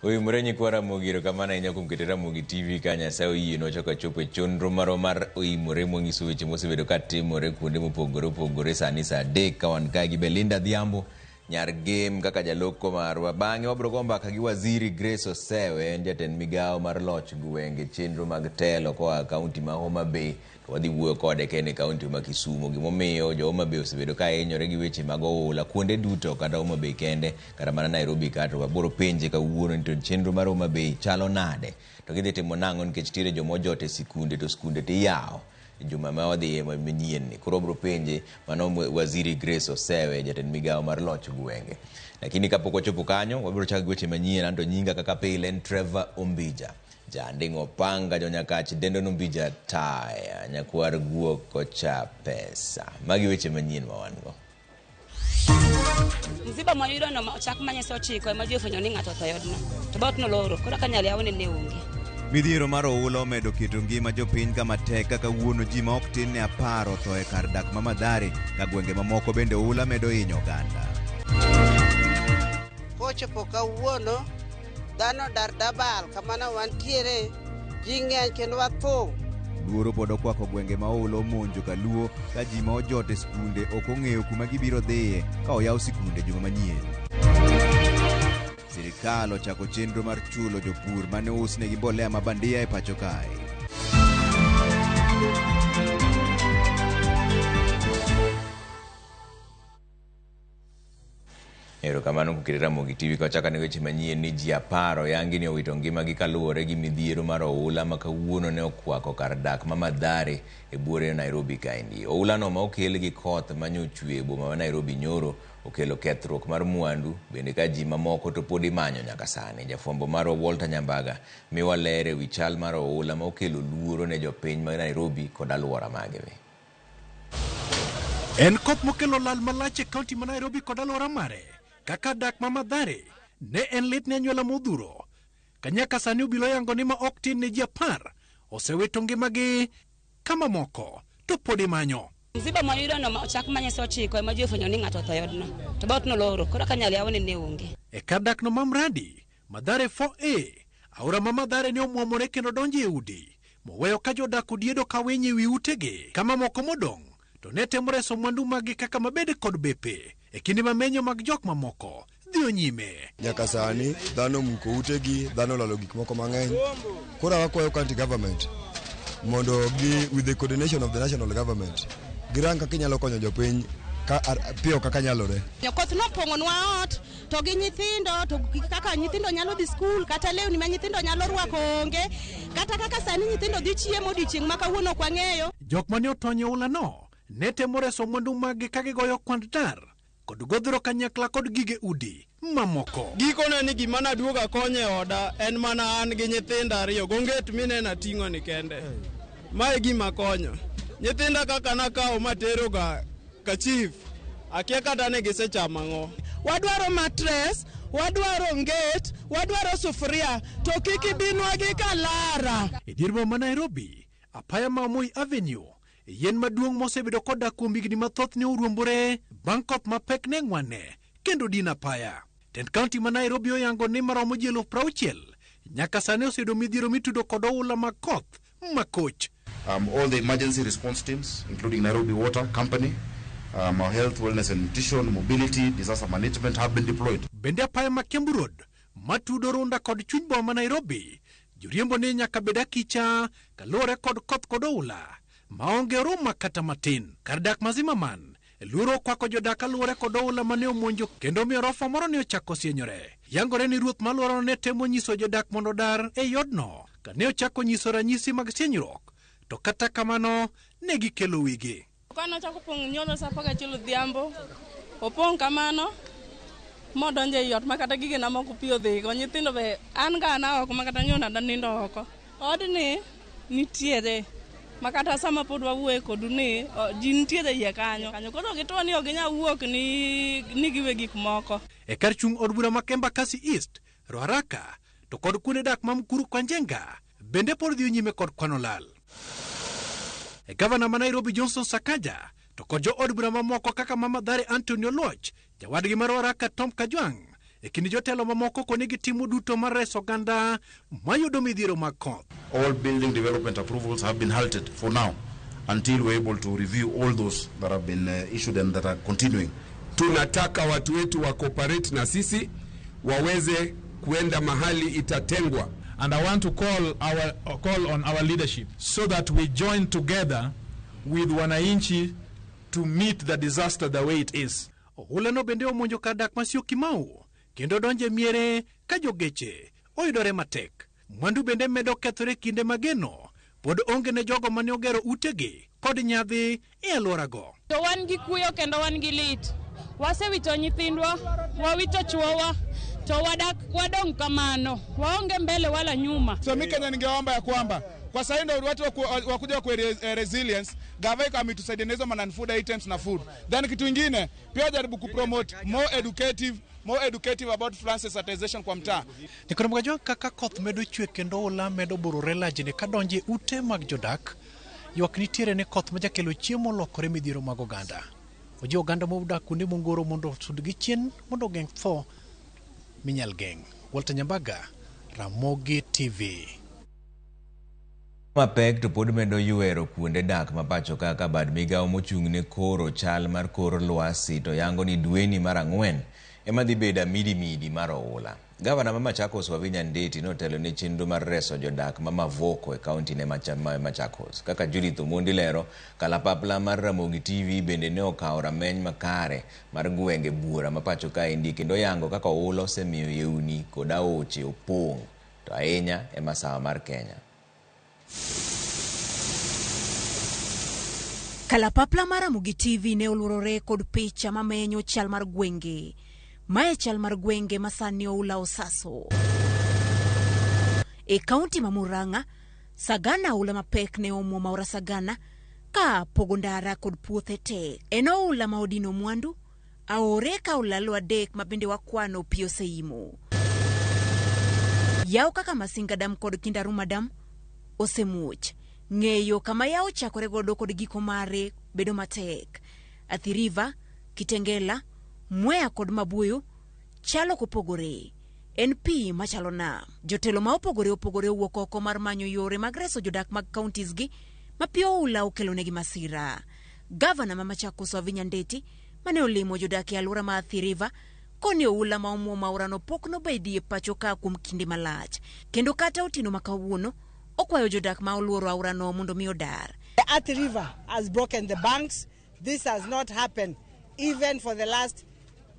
Oimore nyikwa Ramogi, erokamano ahinya kuom keto Ramogi TV ka Nyasaye oyienwa chako achopo e chenro marwa mar Oimore mwanyiso weche mosebedo ka timore kuonde mopogore opogore sani saa 3 ka wan kae gi Belinda Adhiambo nyar Gem kaka jaloko marwa. Bang'e wabiro go mbaka gi Waziri Grace Osewe, en jatend migawo mar loch gwenge chenro mag telo koa kaunti ma Homa Bay. To wadhi wuoyo kode ka en e kaunti ma Kisumu. Gimomiyo jo Homa Bay osebedo ka hinyore gi weche mag oula kuonde duto kata Homa Bay kende kata mana Nairobi ka to wabiro penje kawuono ni to chenro mar Homa Bay chalo nade to gidhi timo nang'o nikech nitiere joma ojot e sikunde to sikunde to iyawo e juma ma wadhiye manyien ni. Koro wabiro penje mano Waziri Grace Osewe jatend migawo mar loch gwenge. Lakini kapok wachopo kanyo wabiro chako gi weche manyien anto nyinga kaka pile en Trevor Ombija. Janding' opanga jonyakach dendo nombija taya nyakwar guok kocha pesa. Magi weche manyien ma wan go. Msiba mwayudo no ochak manye saa 9 ema ji ofwenyo ni ng'ato otho e odno. To dhoot noloro, koro ka nyal yawne ne onge. Midhiero mar oula omedo keto ngima jopiny kama tek kaka wuono ji ma ok tin ne 10 otho e kar dak ma Mathare ka gwenge mamoko bende oula medo hinyo oganda. Kochopo kawuono, dhano dar dabal kamano wantiere, ji ng'eny kendo wathung'. Luoro pod okwako gwenge ma oula omonjo kaluo ka ji ma ojot e sikunde ok ong'eyo kuma gibiro dhiye ka oyaw sikunde juma manyien. Sirikal ochako chenro mar chulo jopur mane ousnegi mbolea ma bandia e pacho kae. Erokamano kukete Ramogi TV ka wachako ane weche manyien ni ji 10 oyangi ni owito ngimagi kaluwore gi midhiero mar oula ma kawuono ne okwako kar dak ma Mathare e buore Nairobi kaendi. Oulano ma okel gi koth manyochwe e boma ma Nairobi nyoro okelo kethruok mar mwandu bende ka ji mamoko to pod imanyo nyaka sani. Jafwambo marwa Walter Nyambaga miwa ler e wi chal mar oula ma okelo luoro ne jopiny ma Nairobi kod alwora mage. En koth mokelo lal malach e kaunti ma Nairobi kod alwora mare kaka dak ma Mathare ne en lit ne anyuola modhuro. Ka nyaka sani obilo yango ni ma ok tin ne ji 10 osewito ngimagi ka mamoko to pod imanyo. Msiba mwayudo no ochak manye saa 9 ema ji ofwenyo ni ng'ato otho e odno. To dhoot noloro, koro ka nyal yawne ne onge. E kar dak no ma Mradi, Mathare 4A, aora ma Mathare ne omwomore kendo donjo e udi, moweyo ka jodak odiedo ka winy e wi utegi, ka mamoko modong' to ne temo reso mwandu maggi kaka mabede kod bepe, e kinde ma menyo mag jok mamoko dhiyo nyime. Nyaka sani dhano omuko utegi, dhano olalo gik moko mang'eny. Koro wakwayo county government mondo gi with the coordination of the national government girang kaka inyalo konyo jopiny ka piyo kaka nyalore. Koth nopong'onwa ot to gi nyithindo, to kaka nyithindo nyalo dhi skul, kata lewni ma nyithindo nyalo rwako onge, kata kaka sani nyithindo dhi chiemo odiochieng' ma kawuono ok wang'eyo. Jok mane otony e oulano ne temo reso mwandu maggi ka gigoyo kwand dar kod godhro kanyakla kod gige udi mamoko. Gikone ni gima naduogo akonyo e oda en mana an gi nyithinda 2, gonget mineno ating'o ni kende. Mae gima konyo. Nyithinda kaka nakawo matero ga ka chief, akia kata ni gisechamo ang'o. Wadwaro mattress, wadwaro nget, wadwaro sufuria, to kik ibinwa gi kalara. E dier boma ma Nairobi, apaya ma Moi Avenue, yien maduong' mosebedo kodak kuom higni mathoth ne oruombore bang' koth mapek ne ng'wane kendo dino apaya. Tend kaunti ma Nairobi oyango ni maromo ji 60,000 nyaka sani oseyudo midhiero mitudo kod oula mag koth makoch. All the emergency response teams, including Nairobi Water Company, our health, wellness and nutrition, mobility, disaster management have been deployed. Bende apaya ma Kiambu Road matudo Runda kod chuny boma ma Nairobi, joriembo ni nyaka bed akicha kaluwore kod koth kod oula maonge oruma kata matin. Kar dak ma Zimmerman, luoro okwako jodak kaluwore kod oula mane omonjo kendo miyo orofa moro ne ochako sienyore. Yangore ni ruoth ma alworano ne temo nyiso jodak mondo odar e odno kane ochako nyiso ranyisi mag sienyruok, to kata kamano ne gikelo wigi. Kane ochako pong' nyoro saa 11 odhiambo, opong' kamano modonjo ei ot ma kata gigena moko pi odhigo. Nyithindo be an ga an oko ma kata nyona nindo oko. Odni nitiere ma kata sama pod wawuoye kodu ni ji nitiere iye kanyo. Koro gituo ni ok ginyal wuok ni giwe gik moko. E kar chung' od bura ma Embakasi East, Ruaraka to kod kuonde dak ma Mukuru kwa Njenga bende pod dhi nyime kod kwano lal. E gavana ma Nairobi Johnson Sakaja to kod jo od bura mamoko kaka ma Mathare Anthony Oluoch, jawadgi ma Ruaraka Tom Kajwang' e kind jotelo mamoko koni gitimo duto mar reso oganda mayudo midhiero mag koth. All building development approvals have been halted for now until we're able to review all those that have been issued and that are continuing. Tunataka watu wetu wa cooperate na sisi waweze kuenda mahali itatengwa. And I want to call on our leadership so that we join together with wananchi to meet the disaster the way it is. Ohulano bende omonjo kar dak ma Syokimau kendo donje miere ka jogeche oyudore matek. Mwandu bende medo kethore kinde mageno pod onge ne jogo mane ogero utegi kod nyadhi e alworago. To wan gi kuyo kendo wan gi lit. Wasewito nyithindwa, wawito chuowa, to wadak wadong' kamano, waonge mbele wala nyuma. So mi Kenya ningeomba ya kwamba kwa sasa ndio watu wakuja kwa resilience, gava ikametusaidia na hizo non food items na food. Then kitu ingine pia jaribu kupromote more educative about flood sensitization kwa mtaa. Nikoro kaka koth medo chwe kendo oula medo burore lajni kadonje ute mag jodak, ywak nitiere ni koth majakelo chiemo lokore midhiero mag oganda. Ojiwo oganda modak kuonde mongoro mondo osud gi chien mondo ogeng' tho minyal geng'. Walter Nyambaga, Ramogi TV. Mapek to pod medo ywero kuonde dak ma pacho ka ka bad migawo mochung' ne koro chal mar kor lwasi to yango ni dweni mar ang'wen ema dhi bedo amidimidi mar oula. Gavana ma Machakos, Wavinya Ndeti, notelo ne chenro mar reso jodak ma Mavoko e kaunti ne Machakos. Kaka Judith Omondi lero, kalapapla mar Ramogi TV bende ne okawo rameny makare mar gwenge buora ma pacho kaendi kendo yango kaka oula osemiyo yewni kod aoche opong' to ahinya e masawa mar Kenya. Kalapapla mar Ramogi TV ne oluorore kod picha mamenyo chal mar gwenge. Mae chal mar gwenge ma sani oula osaso. E kaunti ma Murang'a, Sagana oula mapek ne omuomo aora Sagana ka pogo ndara kod puothe te. En oula ma odino mwandu, aore ka olalo adek ma bende wakwano pi oseimo. Yawo kaka Masinga Dam kod Kindaruma Dam osemuoch. Ng'eyo kama yawo chakore godo kod giko mare bedo matek. Athi River, Kitengela, Mwea kod Mabuyu chalo kopogore. En pi machalo nam. Jotelo ma opogore opogore owuok oko mar manyo yore mag reso jodak mag counties gi ma pi oula okelonegi masira. Gavana ma Machakos, Wavinya Ndeti, mane olimo jodak e alwora ma Athi River koni oula ma omuomo aorano pok nobedie pacho ka kuom kinde malach. Kendo kata otieno ma kawuono okwayo jodak ma oluoro aorano mondo mi odar. The Athi River has broken the banks. This has not happened even for the last,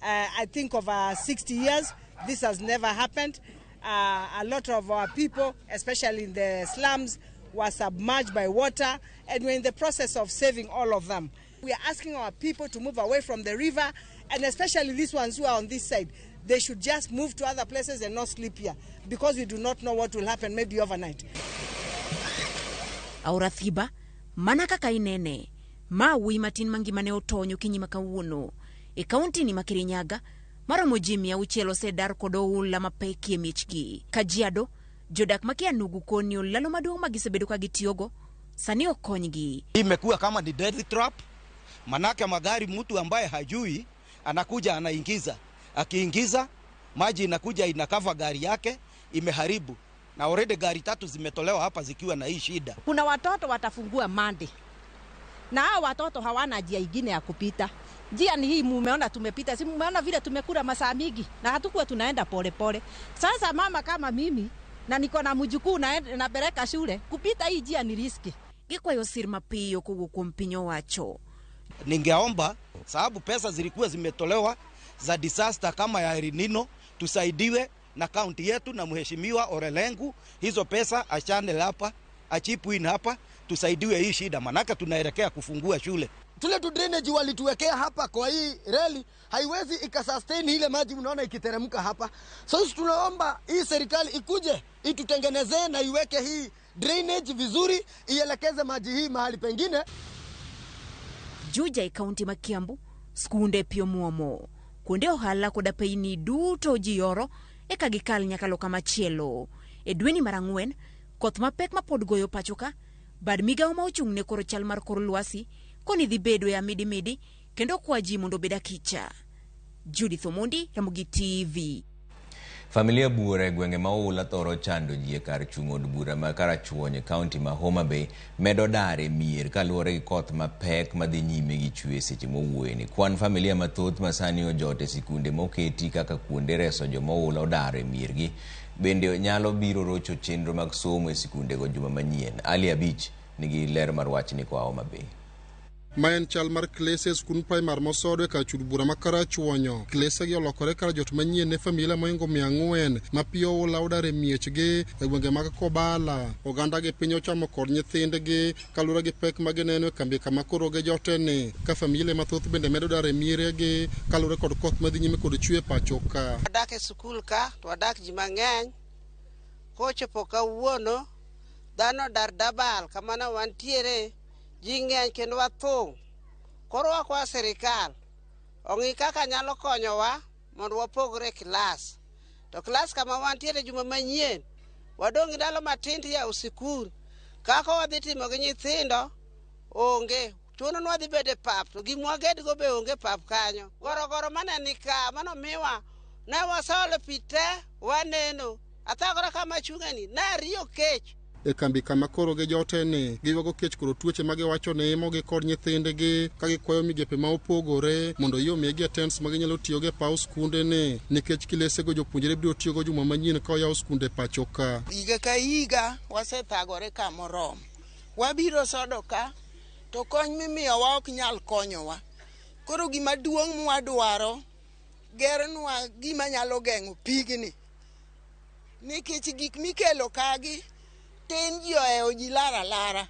I think, over 60 years. This has never happened. A lot of our people, especially in the slums, were submerged by water, and we're in the process of saving all of them. We are asking our people to move away from the river, and especially these ones who are on this side. They should just move to other places and not sleep here, because we do not know what will happen maybe overnight. Aora Thiba, mana kaka inene, ma wuoyi matin mangimane otony okinyi ma kawuono. E kaunti ni ma Kirinyaga, maromo ji 600 osedar kod oula mapek e miechgi. Kajiado, jodak ma Kianugu koni olalo maduong' ma gisebedo ka gitiyogo, sani okonygi. Imekuwa kama ni death trap, manake magari, mtu ambaye hajui anakuja anaingiza, akiingiza maji inakuja inacover gari yake, imeharibu, na already gari tatu zimetolewa hapa zikiwa na hii shida. Kuna watoto watafungua Monday na hao watoto hawana njia ingine ya kupita. Njia ni hii mumeona tumepita, si mumeona vile tumekula masaa mingi na hatukuwa tunaenda polepole. Sasa mama kama mimi na niko na mjukuu na napeleka shule, kupita hii njia ni risk. Gikwayo sir mapiyo kowuok kuom piny owacho. Ningeomba, sababu pesa zilikuwa zimetolewa za disaster kama ya El Nino, tusaidiwe na kaunti yetu na mheshimiwa Olelengu, hizo pesa achane hapa, achip in hapa, tusaidiwe hii shida, manake tunaelekea kufungua shule. Tule tu drainage walituwekea hapa kwa hii reli haiwezi ikasustain ile maji unaona ikiteremka hapa. So sisi tunaomba hii serikali ikuje itutengenezee na iweke hii drainage vizuri, ielekeze maji hii mahali pengine. Juja e kaunti ma Kiambu, skunde pi omuomo. Kuonde ohala koda peini duto ji yoro eka gikal nyaka loka machielo. E dweni mar ang'wen, koth mapek ma pod goyo pacho ka, bad migawo ma ochung' ne koro chal mar kor lwasi koni dhi bedo e amidimidi kendo kwa ji mondo obed akicha. Judith Omondi, Ramogi TV. Familia buora e gwenge ma oula thoro chando ji e kar chung' od bura ma Karachuonyo e kaunti ma Homa Bay medo dar e mier kaluwore gi koth mapek madhi nyime gi chwe seche mowuoyeni. Kwan familia mathoth ma sani ojot e sikunde moketi kaka kuonde reso joma oula odar e miergi bende nyalo biro rocho chenro mag somo e sikundego juma manyien. Ali Abich nigi ler mar wachni koa Homa Bay. Ma en chal mar klese e skund primar mosodo e kar chud bura ma Karachuonyo. Klese gi olokore kar jot manyien ne familia mohingo 400 ma pi oula odar e miechgi e gwenge mag Kobala. Oganda gi piny ochamo kod nyithindgi kaluwore gi pek ma gineno e kambi kama koro gijote ni. Ka familia mathoth bende medo dar e mieregi kaluwore kod koth madhi nyime kod chwe e pacho ka. Wadak e sikul ka to wadak ji mang'eny. Kochopo kawuono dhano odar dabal kamano wantiere. Ji ng'eny kendo wathung'. Koro wakwayo sirikal ong'i kaka nyalo konyowa mondo wapogre klas. To klas kama wantiere juma manyien, wadong' gi ndalo matin to iyawo sikul. Kaka wadhi timo gi nyithindo onge. Chuno ni wadhi bedo e pap to gimwagedgo be onge pap kanyo. Gorogoro mane ni ka manomiwa ne waseolo pi te waneno. Athagora kama achung'eni ne ariyo kech. E kambi kama koro gijote ni giywago kech kod tuoche ma giwacho ni imogi kod nyithindgi ka gikwayo migepe ma opogore mondo oyie omigi tents ma ginyalo tiyogo e paw skunde ni nikech kilesego jopuonjre biro tiyogo juma manyien ka oyaw skunde pacho ka. Higa ka higa wasethagore kamoromo. Wabiro sodo ka to kony mimiyowa ok nyal konyowa. Koro gima duong' mwadwaro, gernwa gima nyalo geng'o pigni. Nikech gik mikelo kagi tin ji ohewo ji lar alara.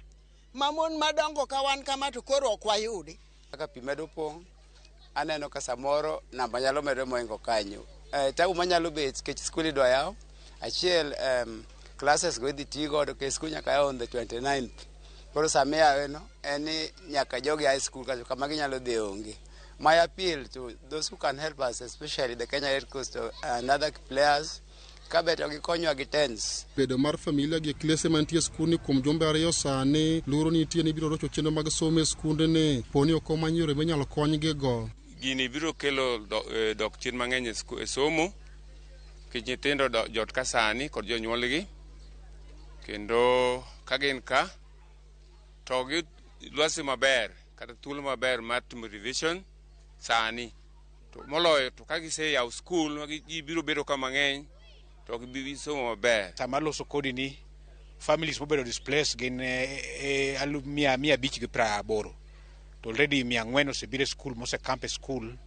Ma mon madongo ka wan kama to koro ok wayudi. Kaka pi medo pong', aneno ka samoro namba nyalo medore mohingo kanyo. Tabu manyalo bet nikech skul idwa yaw, achiel classes go idhi ti godo nikech skul nyaka yaw on the 29th. Koro sama iyawe no, en ni nyaka jogi a e skul kacho kama ginyalo dhi onge. My appeal to those who can help us, especially the Kenya Red Cross and other players, kabeto gikonywa gi tents. Bedo mar familia gi klese mantie e skundni kuom jumbe ariyo sani, luoro nitie ni biro rocho chenro mag somo e skundni poni ok omany yore minyalo konygigo. Gini biro kelo dok chien mang'eny e somo, nikech nyithindo jot ka sani kod jonyuolgi, kendo ka gin ka to gi lwasi maber kata thuolo maber mar timo revision sani. To moloyo to ka giseyawo skul ma ji biro bedo ka mang'eny to ok gibi somo maber. Sama aloso kodi ni families mobedo displaced gin 580,000 to already 400 osebiro e skul mosekamp e skul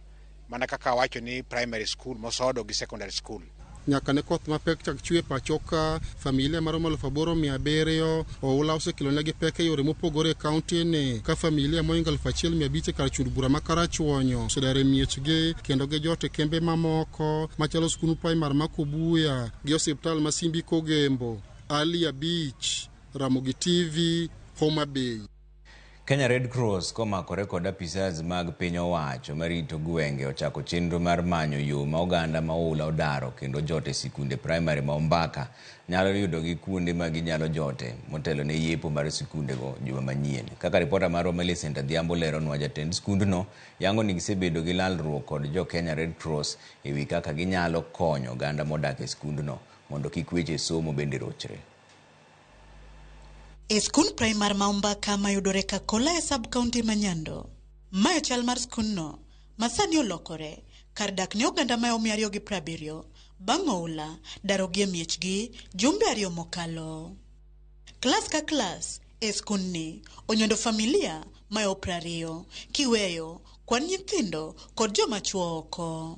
mana kaka awacho ni primary school mosodo gi secondary school. Nyaka ne koth mapek chak chwe pacho ka, familia maromo 8,700 oula osekelonegi pek e yore mopogore e kaunti ni, ka familia mohingo 1,500 e kar chund bura ma Karachuonyo osedar e miechgi kendo gijot e kembe mamoko machalo skund primar ma Kobuya gi osiptal ma Simbi Kogembo. Ali Abich, Ramogi TV, Homa Bay. Kenya Red Cross komakore kod apisas mag piny owacho marito gwenge ochako chenro mar manyo yo ma oganda ma oula odaro kendo jote sikunde primary ma Ombaka nyalo yudo gi kuonde ma ginyalo jote motelo ne yepo mar sikundego juma manyien. Kaka ripota marwa Millicent Adhiambo leronwa, jatend skundno yango ni gisebedo gi lalruok kod jo Kenya Red Cross e wi kaka ginyalo konyo oganda modak e skundno mondo kik weche somo bende rochre. E skund primar ma Ombaka mayudore Kakola e sub-county ma Nyando. Mae chal mar skundno ma sani olokore kar dak ne oganda mayo 270 bang' oula darogi e miechgi jumbe 2 mokalo. Klas ka klas e skundni onyondo familia mayo 20 kiweyo kwan nyithindo kod joma chuo oko.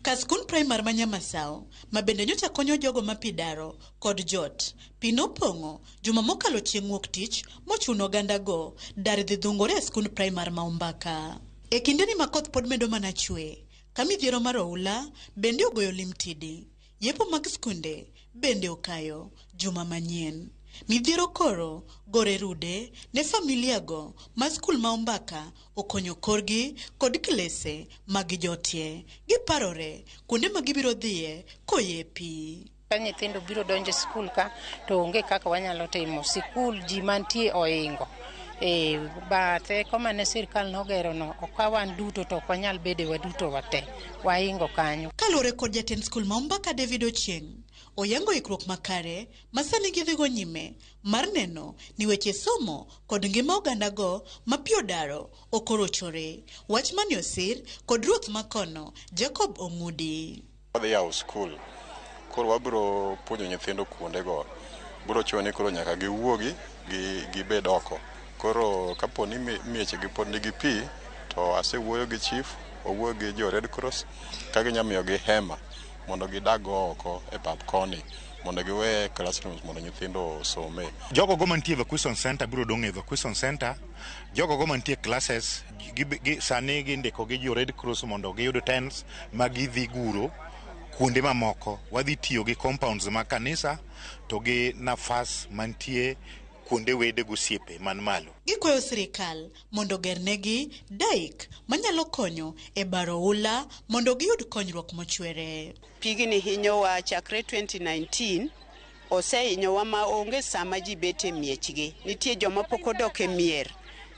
Ka skund primar ma Nyamasao ma bende nyocha konyo jogo ma pi daro kod jot, pi nopong'o juma mokalo chieng' wuok tich mochuno ogandago dar dhi dhungore e skund primar ma Ombaka. E kindeni ma koth pod medo mana chwe, ka midhiero mar oula bende ogoyo limtidi, yepo mag skunde bende okayo juma manyien. Midhiero koro gore rude ne familia go ma skul ma Ombaka okonyo korgi kod klese ma gijotie. Giparore kuonde ma gibiro dhiye koyepi. Ka nyithindo biro donjo e skul ka to onge kaka wanyalo timo. Sikul ji mantie oingo. E bathe koma ne sirkal nogero no, ok ka wan duto to ok wanyal bede waduto wate. Waingo kanyo. Kaluwore kod jatend skul ma Ombaka David Ochieng', oyango ikruok makare ma sani gidhigo nyime mar neno ni weche somo kod ngima ogandago ma pi odaro ok orochore. Wach mane osir kod ruoth makono Jacob Ong'udi. Wadhi yawo skul, koro wabiro puonjo nyithindo kuondego. Biro chuno ni koro nyaka giwuogi gibed oko. Koro kapo ni miechegi pod nigi pi, to asewuoyo gi chief, wawuoyo gi jo Red Cross, ka ginya miyogi hema mondo gidag go oko e pap koni, mondo giwe classrooms mondo nyithindo osome. Jogo go mantie evacuation center biro dong' e evacuation center. Jogo go mantie classes sani gindiko gi jo Red Cross mondo giyud tents ma gidhi guro kuonde mamoko. Wadhi tiyo gi compounds mag kanisa to gi nafas mantie kuonde wede gosiepe man malo. Gikwayo sirikal mondo ogernegi dyke manyalo konyo e baro oula mondo giyud konyruok mochwere. Pigni hinyowa chakre 2019, osehinyowa ma onge sama ji bet e miechgi. Nitie joma pok odok e mier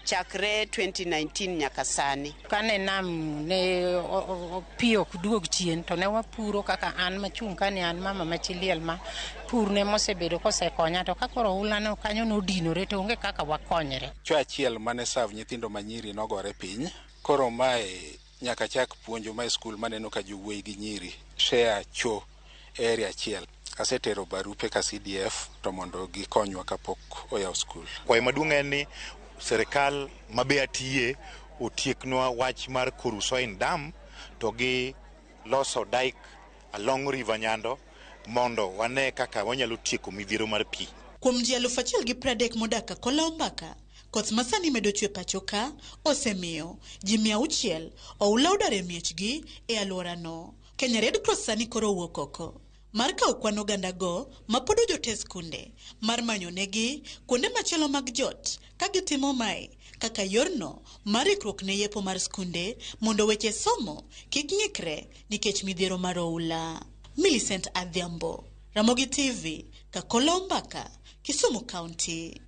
chakre 2019 nyaka sani. Kane nam ne pi ok duog chien to ne wapuro kaka an machung' kani an mama ma chi liel ma pur ne mosebedo kosekonya to ka koro oula no kanyo nodinore to onge kaka wakonyre. Cho achiel mane serve nyithindo manyiri nogore piny, koro mae nyaka chak puonjo mae skul maneno ka jowuoyi gi nyiri share cho e area achiel. Asetero barupe ka CDF to mondo gikonywa kapok oyaw skul. Kwayo maduong' en ni sirikal mabe atiye otieknwa wach mar Korusoin Dam to gi loso dyke along River Nyando mondo wane kaka wanyalo tieko midhiero mar pi. Kuom ji 1,030 modak Kakola Ombaka, koth masani medo chwe pacho ka osemiyo ji 600 oula odar e miechgi e alworano. Kenya Red Cross sani koro owuok oko mar kawo kwan ogandago ma pod ojot e skunde mar manyo negi kuonde machielo mag jot ka gitimo mae kaka yorno mar ikruok ne yepo mar skunde mondo weche somo kik ng'ikre nikech midhiero mar oula. Millicent Adhiambo, Ramogi TV, Kakola Ombaka, Kisumu County.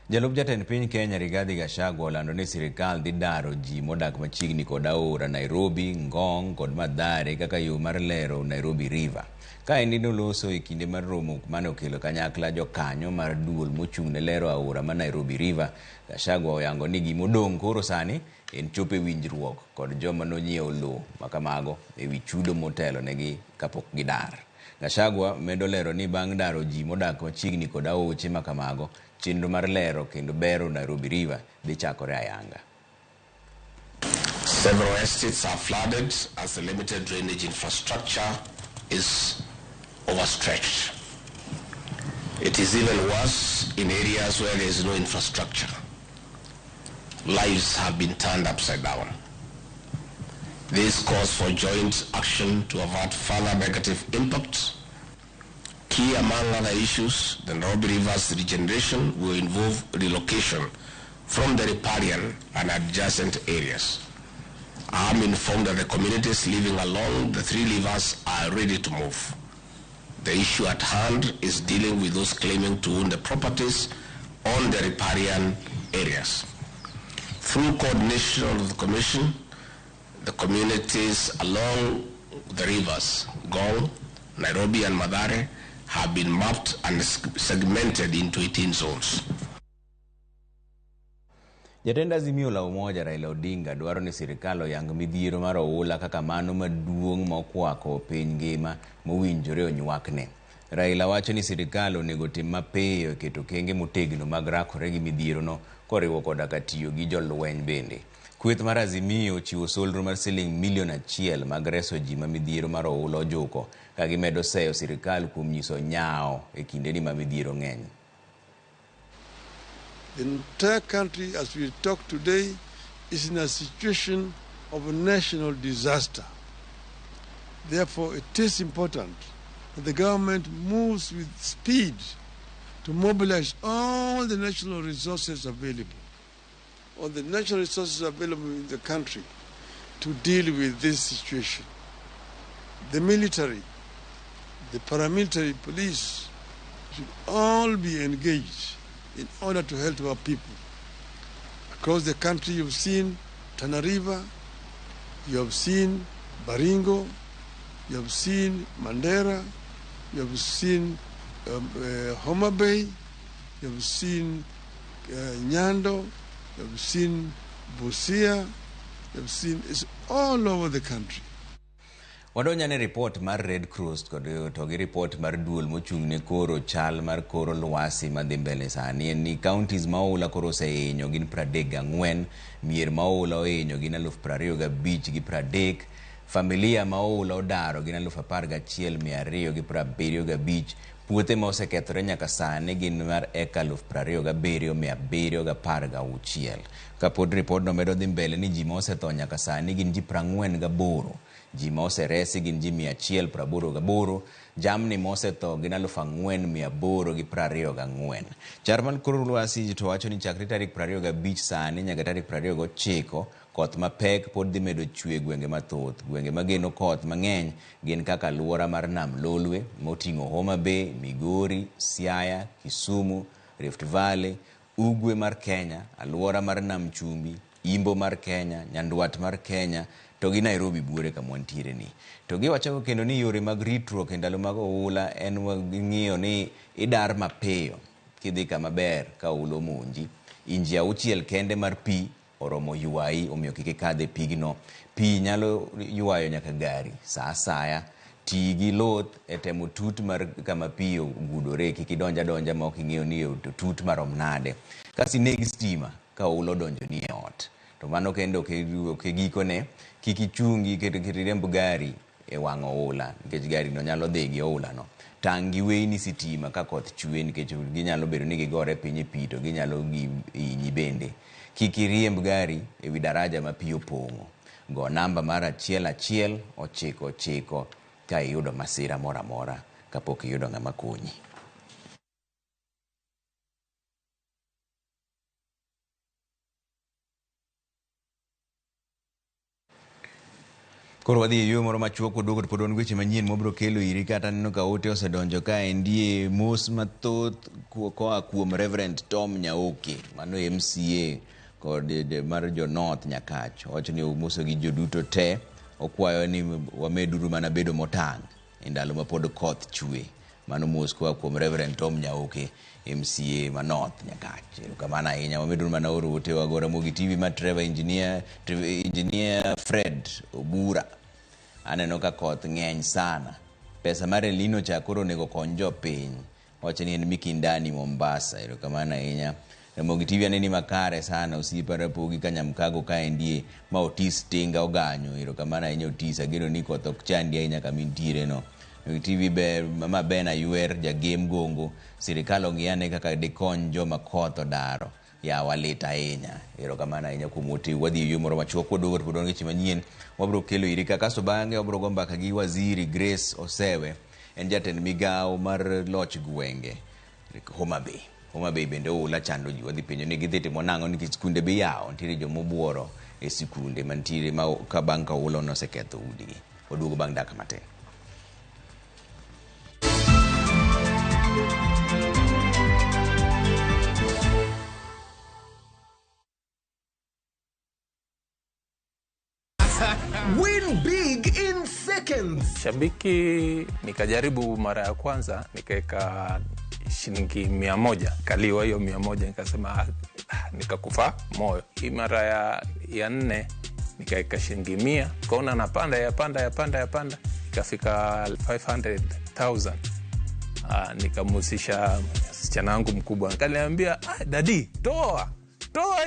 Jalup jatend piny Kenya Rigathi Gachagua olando ni sirikal dhi daro ji modak machiegni kod aora Nairobi, Ngong kod Mathare kaka yo mar lero Nairobi River. Kaendi noloso e kinde mar romo mane okelo kanyakla jokanyo mar duol mochung' ne lero aora ma Nairobi River. Gachagua oyango ni gimodong' koro sani en chopo e winjruok kod joma nonyiewo lowo makamago e wi chudo motelo negi kapok gidar. Gachagua medo lero ni bang' daro ji modak machiegni kod aoche makamago, chenro mar lero kendo bero Nairobi River dhi chakore ayanga. Several estates are flooded as the limited drainage infrastructure is overstretched. It is even worse in areas where there is no infrastructure. Lives have been turned upside down. This calls for joint action to avert further negative impacts. Key among other issues, the Nairobi River's regeneration will involve relocation from the riparian and adjacent areas. I am informed that the communities living along the three rivers are ready to move. The issue at hand is dealing with those claiming to own the properties on the riparian areas. Through coordination of the Commission, the communities along the rivers, Ngong, Nairobi and Mathare, have been mapped and segmented into 18 zones. Jatend Azimio la Umoja Raila Odinga dwaro ni sirikal oyang midhiero mar oula kaka mano maduong' mokwako piny ngima mowinjore onywakne. Raila wacho ni sirikal onego tim mapiyo e keto okenge motegno mag rakore gi midhierono koriwo koda ka tiyo gi jolweny bende. Kweth mar Azimio ochiwo solro mar siling milion 1 mag reso ji ma midhiero mar oula ojuko ka gimedo seyo sirikal kuom nyiso nyawo e kindeni ma midhiero ng'eny. The entire country, as we talk today, is in a situation of a national disaster. Therefore, it is important that the government moves with speed to mobilize all the national resources available, all the national resources available in the country to deal with this situation. The military, the paramilitary, police should all be engaged in order to help our people. Across the country, you've seen Tana River, you have seen Baringo, you have seen Mandera, you have seen Homa Bay, you have seen Nyando, you have seen Busia, you have seen it's all over the country. Wadonjo ne ripot mar Red Cross kod to gi ripot mar duol mochung' ne koro chal mar kor lwasi madhi mbele sani en ni counties ma oula koro osehinyo gin 34, mier ma oula ohinyo gin 25,030, familia ma oula odaro gin 11,275, puothe ma osekethore nyaka sani gin mar eka 27,716. Kapod ripodno medo dhi mbele ni ji ma osetho nyaka sani gin ji 48. Ji ma oseresi gin ji 188, jamni ma osetho gin 4,824. Chal mar kor lwasi to wacho ni chakre tarik 25 sani nyaka tarik 29 koth mapek pod dhi medo chwe e gwenge mathoth. Gwenge mageno koth mang'eny gin kaka alwora mar Nam Lolwe moting'o Homa Bay, Migori, Siaya, Kisumu, Rift Valley, Ugwe mar Kenya, alwora mar Nam Chumbi, Imbo mar Kenya, Nyandwat mar Kenya, to gi Nairobi buore kama wantiere ni. To giwacho kendo ni yore mag ritruok e ndalo mag oula en ng'iyo ni idar mapiyo kidhi kama ber ka oula omonji. Inji 6 kende mar pi oromo ywayi, omiyo kik ikadh e pigno. Pi nyalo ywayo nyaka gari sa asaya. Ti gi luth e temo tut mar kama pi ogudore, kik idonj adonja ma ok ing'eyo ni tut marom nade. Kasto ineg stima ka oula odonjoni e ot. To mano kendo ok e gikone, kik ichungi kendo kik iriemb gari e wang' oula nikech gari no nyalo dhi gi oula no. Tang' gi weyni sitima ka koth chwe nikech ginyalo bedo ni gigore piny e pi to ginyalo hinyi bende. Kik iriemb gari e wi daraja ma pi opong'o. Go namba mar 11 9 9 ka iyudo masira moro amora kapok iyudo ng'ama konyi. Koro wadhi e yo moro machuok waduogo to pod wan weche manyien mwabiro kelo iri kata aneno ka ote osedonjo ka endie mos mathoth koa kuom Reverend Tom Nyaoke, mano MCA kod mar jo North Nyakach. Owacho ni omoso gi joduto te, okwayo ni wameduru mana bedo motang' e ndalo ma pod koth chwe. Mano mos koa kuom Reverend Tom Nyaoke, MCA ma North Nyakach. Erokamano ahinya, wameduru mana oro otewa go Ramogi TV ma Trevor Engineer, Engineer Fred Obura. Aneno ka koth ng'eny sana. Pesa mar El Nino cha koro onego kony jopiny. Wacho ni en Mikindani Mombasa. Erokamano ahinya. Ramogi TV aneni makare sana, osiepa Rapogi Kanyamkago kaendie ma Otis Tinga Oganyo. Erokamano ahinya Otis, ageno ni koth ok chandi ahinya kama intiere no. Ramogi TV ber, Mama Ben Aywer, jagem Gongo. Sirikal ong'iyane kaka dikony joma koth odaro. Yawa lit ahinya. Erokamano ahinya kuom ote. Wadhi e yo moro machuok waduogo to pod wan gi weche manyien. Wabiro kelo iri ka kasto bang'e wabiro go mbaka gi Waziri Grace Osewe. En jatend migawo mar loch gwenge Homa Bay. Homa Bay bende oula chando ji. Wadhi penjo ni gidhi timo nang'o nikech skunde be iyawo. Nitiere joma obuoro e sikunde mantiere ma ka bang' ka oula noseketho udigi. Waduogo bang' dakika matin. Win big in seconds. Shabiki nikajaribu mara ya kwanza nikaweka shilingi 100, kaliwa hiyo 100, nikasema nikakufa moyo. Hii mara ya 4 nikaweka shilingi 100, kaona napanda yapanda yapanda yapanda, ikafika 500,000. Nikamhusisha msichana wangu mkubwa, akaniambia dadi, toa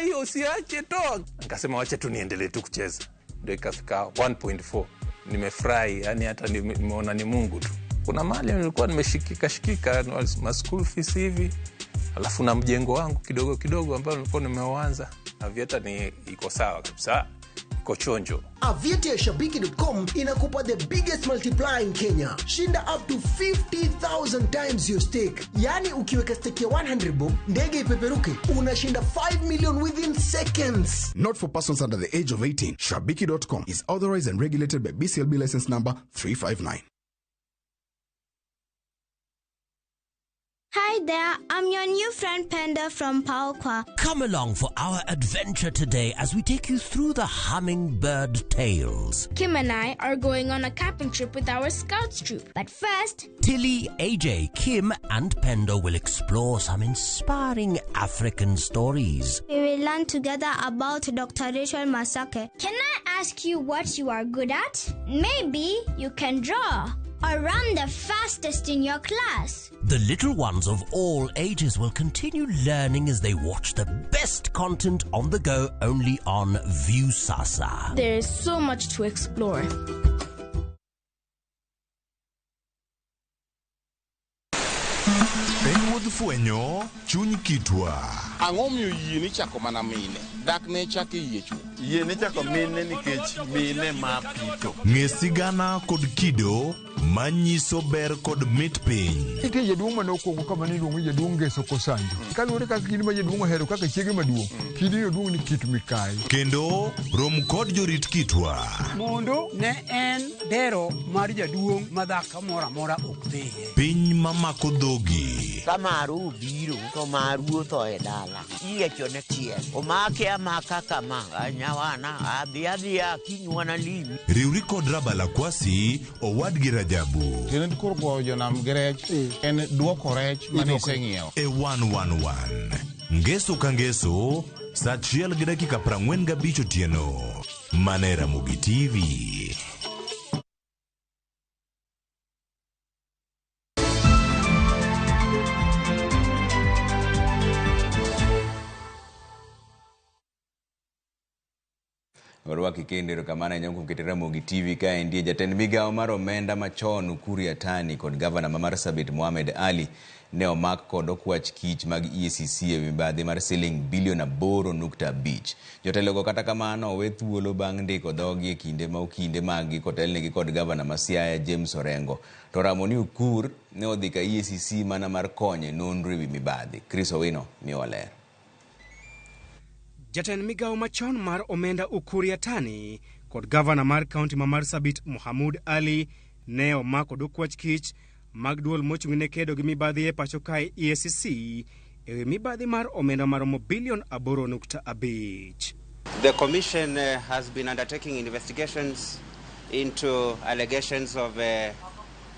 hiyo, usiache, toa. Nikasema wacha tu niendelee tu kucheza. Ndio ikafika 1.4. Nimefurahi, yani hata nimeona ni Mungu tu. Kuna mahali nilikuwa nimeshikika shikika ma school fees hivi, alafu na mjengo wangu kidogo kidogo ambao nilikuwa nimeuanza. Aviator ni iko sawa kabisa, iko chonjo. Aviator ya Shabiki.com inakupa the biggest multiplier in Kenya. Shinda up to 50,000 times your stake. Yani ukiweka stake ya 100 bob, ndege ipeperuke, unashinda 5 million within seconds. Not for persons under the age of 18. Shabiki.com is authorized and regulated by BCLB license number 359. Hi there, I'm your new friend Penda from Paokwa. Come along for our adventure today as we take you through the hummingbird tales. Kim and I are going on a camping trip with our scouts troop. But first, Tilly, AJ, Kim, and Pendo will explore some inspiring African stories. We will learn together about Dr. Rachel Masake. Can I ask you what you are good at? Maybe you can draw or run the fastest in your class. The little ones of all ages will continue learning as they watch the best content on the go only on Viusasa. There is so much to explore. Wuodh fwenyo chuny kitwa. Ang'o miyo yie ni chako mana mine? Dak ne chak e yie chuo. Yie ni chako mine nikech mine ma pito. Ng'e sigana kod kido manyiso ber kod mit piny. Nitie jaduong' mane okwongo kama ne iluongo ni jaduong' Ngeso Kosanjo. Kaluwore kaka kidi ma jaduong' ohero kaka chiege maduong', kidi oduong' ni Kit Mikayi. Kendo rom kod jorit kitwa. Mondo ne en dero mar jaduong' ma dhako moro amora ok dhiye. Piny mamako dhogi. Ka maru obiro to maru otho e dala. Iyiecho ne chiel. Omake amaka kama nyawana adhi adhiya kinywana limi. Riwri kod Rabala Kwasi owadgi Rajabu. Tiende koro goyo jonam gi rech en duoko rech mane iseng'iewo. E 111 Ngeso ka ngeso saa 1:45 otieno. Mana e Ramogi TV. Orwaki kendo erokamano ahinya kuom keto Ramogi TV kaendi. Jatend migawo mar omenda machon Ukur Yatani kod gavana ma Marsabit Mohamed Ali ne omak kod okwach kich mag EACC e mibadhi mar siling bilion 8.5. Jotelogo kata kamano owe thuolo bang' ndiko dhogi e kinde ma okinde maggi kotelnegi kod gavana ma Siaya James Orengo. To ramo ni Ukur ne odhi ka EACC mana mar konyo e nonro ewi mibadhi. Chris Owino miyowa ler. Jatend migawo machon mar omenda Ukur Yatani kod gavana mar kaunti ma Marsabit Mohamud Ali ne omak kod okwach kich mag duol mochung' ne kedo gi mibadhi e pacho kae EACC ewi mibadhi mar omenda maromo bilion 8.5. The commission has been undertaking investigations into allegations of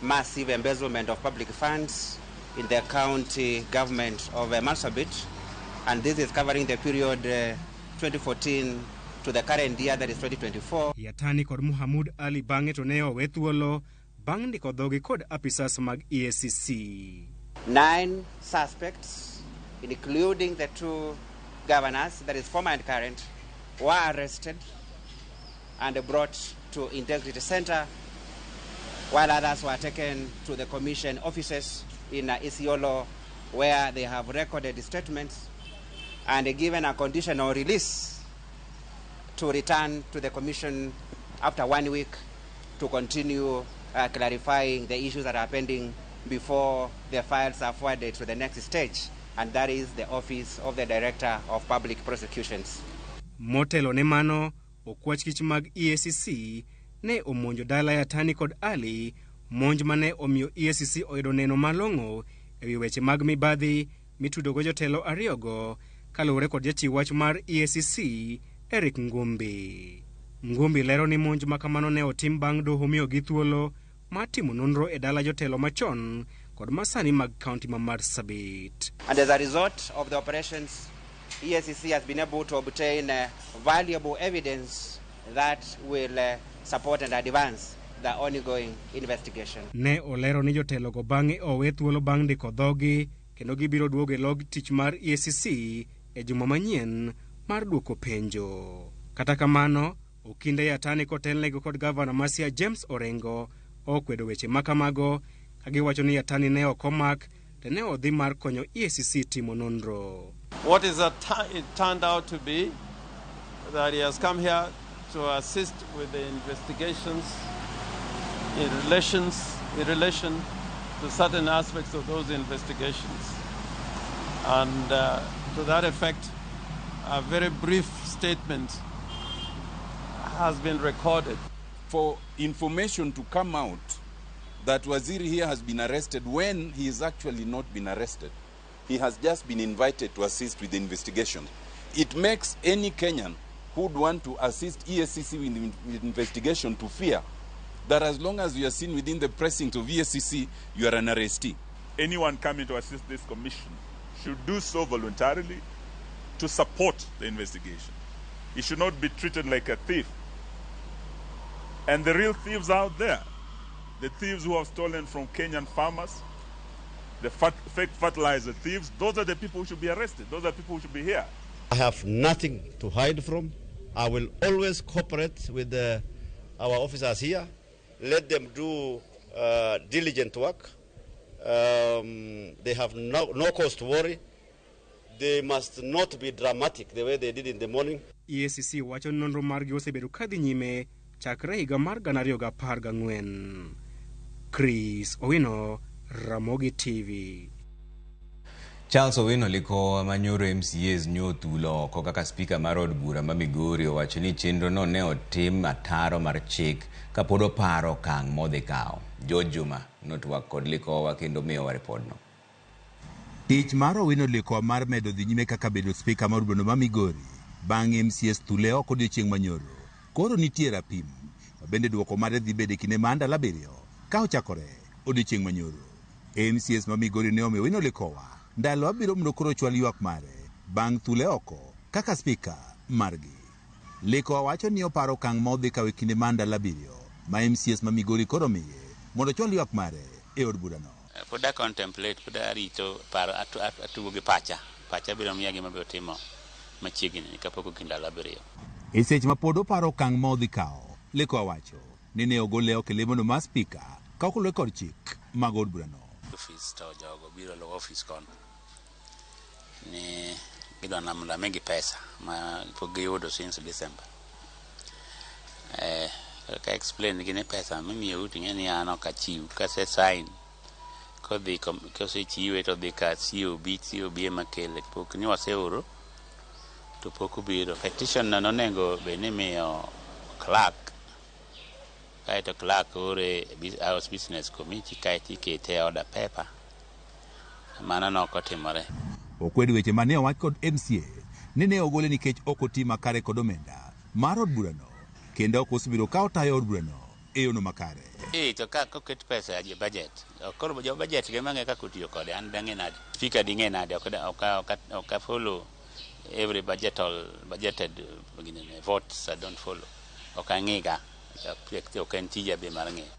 massive embezzlement of public funds in the county government of Marsabit. And this is covering the period 2014 to the current year, that is 2024. Yatani kod Mohamud Ali bang'e to ne owe thuolo bang' ndiko dhogi kod apisas mag EACC. 9 suspects, including the 2 governors, that is former and current, were arrested and brought to Integrity Center, while others were taken to the commission offices in Isiolo, where they have recorded statements and given a conditional release to return to the commission after 1 week to continue clarifying the issues that are pending before the files are forwarded to the next stage, and that is the Office of the Director of Public Prosecutions. Motelo ne mano, okwach kich mag EACC ne omonjo dala Yatani kod Ali, monj mane omiyo EACC oyudo neno malong'o ewi weche mag mibadhi mitudogo jotelo ariyogo kaluwore kod jachiw wach mar EACC Eric Ngumbi. Ngumbi lero ni monj makamano ne otim bang' doho miyogi thuolo mar timo nonro e dala jotelo machon kod masani mag kaunti ma Marsabit. And as a result of the operations, EACC has been able to obtain valuable evidence that will support and advance the ongoing investigation. Ne olero ni jotelogo bang'e owe thuolo bang' ndiko dhogi kendo gibiro duogo e log tich mar EACC e juma manyien mar duoko penjo. Kata kamano, okinde Yatani kotelnegi kod gavana ma Siaya James Orengo okwedo weche makamago ka giwacho ni Yatani ne ok omak to ne odhi mar konyo EACC timo nonro. What is it turned out to be that he has come here to assist with the investigations in relation to certain aspects of those investigations. And to that effect, a very brief statement has been recorded. For information to come out That Waziri here has been arrested when he is actually not been arrested. He has just been invited to assist with the investigation. It makes any Kenyan who'd want to assist EACC with the investigation to fear that as long as you are seen within the precincts of EACC, you are an arrestee. Anyone coming to assist this commission should do so voluntarily to support the investigation. He should not be treated like a thief. And the real thieves out there, the thieves who have stolen from Kenyan farmers, the fake fertilizer thieves, those are the people who should be arrested. Those are the people who should be here. I have nothing to hide from. I will always cooperate with our officers here. Let them do diligent work. They have no cause to worry. They must not be dramatic the way they did in the morning. EACC wacho ni nonro margi osebedo kadhi nyime chakre higa mar 2014. Chris Owino, Ramogi TV. Charles Owino Likowa manyoro MCAs nyothulo oko kaka spika mar od bura ma Migori owacho ni chenro no ne otim ataro mar chik kapod oparo okang' modhi kawo. George Juma notwak kod Likowa kendo miyowa ripodno. Tich mar Owino Likowa mar medo dhi nyime kaka bedo spika mar od bura ma Migori bang' MCAs thule oko odiochieng' manyoro. Koro nitie rapim ma bende duoko mare dhi bedo e kinde mar ndalo 7 ka ochakore odiochieng' manyoro. MCAs ma Migori ne omiyo Owino Likowa ndalo 7 mondo koro ochwal ywak mare bang' thule oko kaka spika margi. Likowa wacho ni oparo okang' ma odhi kawo e kinde mar ndalo 7 ma MCAs ma Migori koro miye mondo ochwal ywak mare e od burano. Pod a contemplate, pod arito paro, atugo gi pacha. Pacha biro miya gima abiro timo machiegni kapok ogik ndalo 7. E seche ma pod oparo okang' ma odhi kawo, Likowa wacho ni ne ogole oko e lemono mar spika ka ok oluwe kod chik mag od burano. Ofis to jogo biro luwo ofis kono ni gidwa na mondo amigi pesa ma pok giyudo since December. Ka explain gi ni pesa mimiyou to ing'e ni an ok achiw, kase sign kodhi kosechiwe to dhi ka COB, COB ema kele, pok ni waseoro to pok obiro. Petition no nonego bed ni imiyo clerk, kaeto clerk ore House Business Committee kaeto ikete e order paper. Mano nok otimore. Okwed weche mane owach kod MCA ni ne ogole nikech ok oti makare kod omenda mar od burano kendo ok osebiro ka otayo od burano e yono makare. To ka koket pesa e budget, koro jo budget gi mang'e kaka otiyo kode, an dang'e nade? Speaker ding'e nade? Ok a follow every budgeted votes, I don't follow. Ok ang'iga, ok en tija be mar ng'eyo.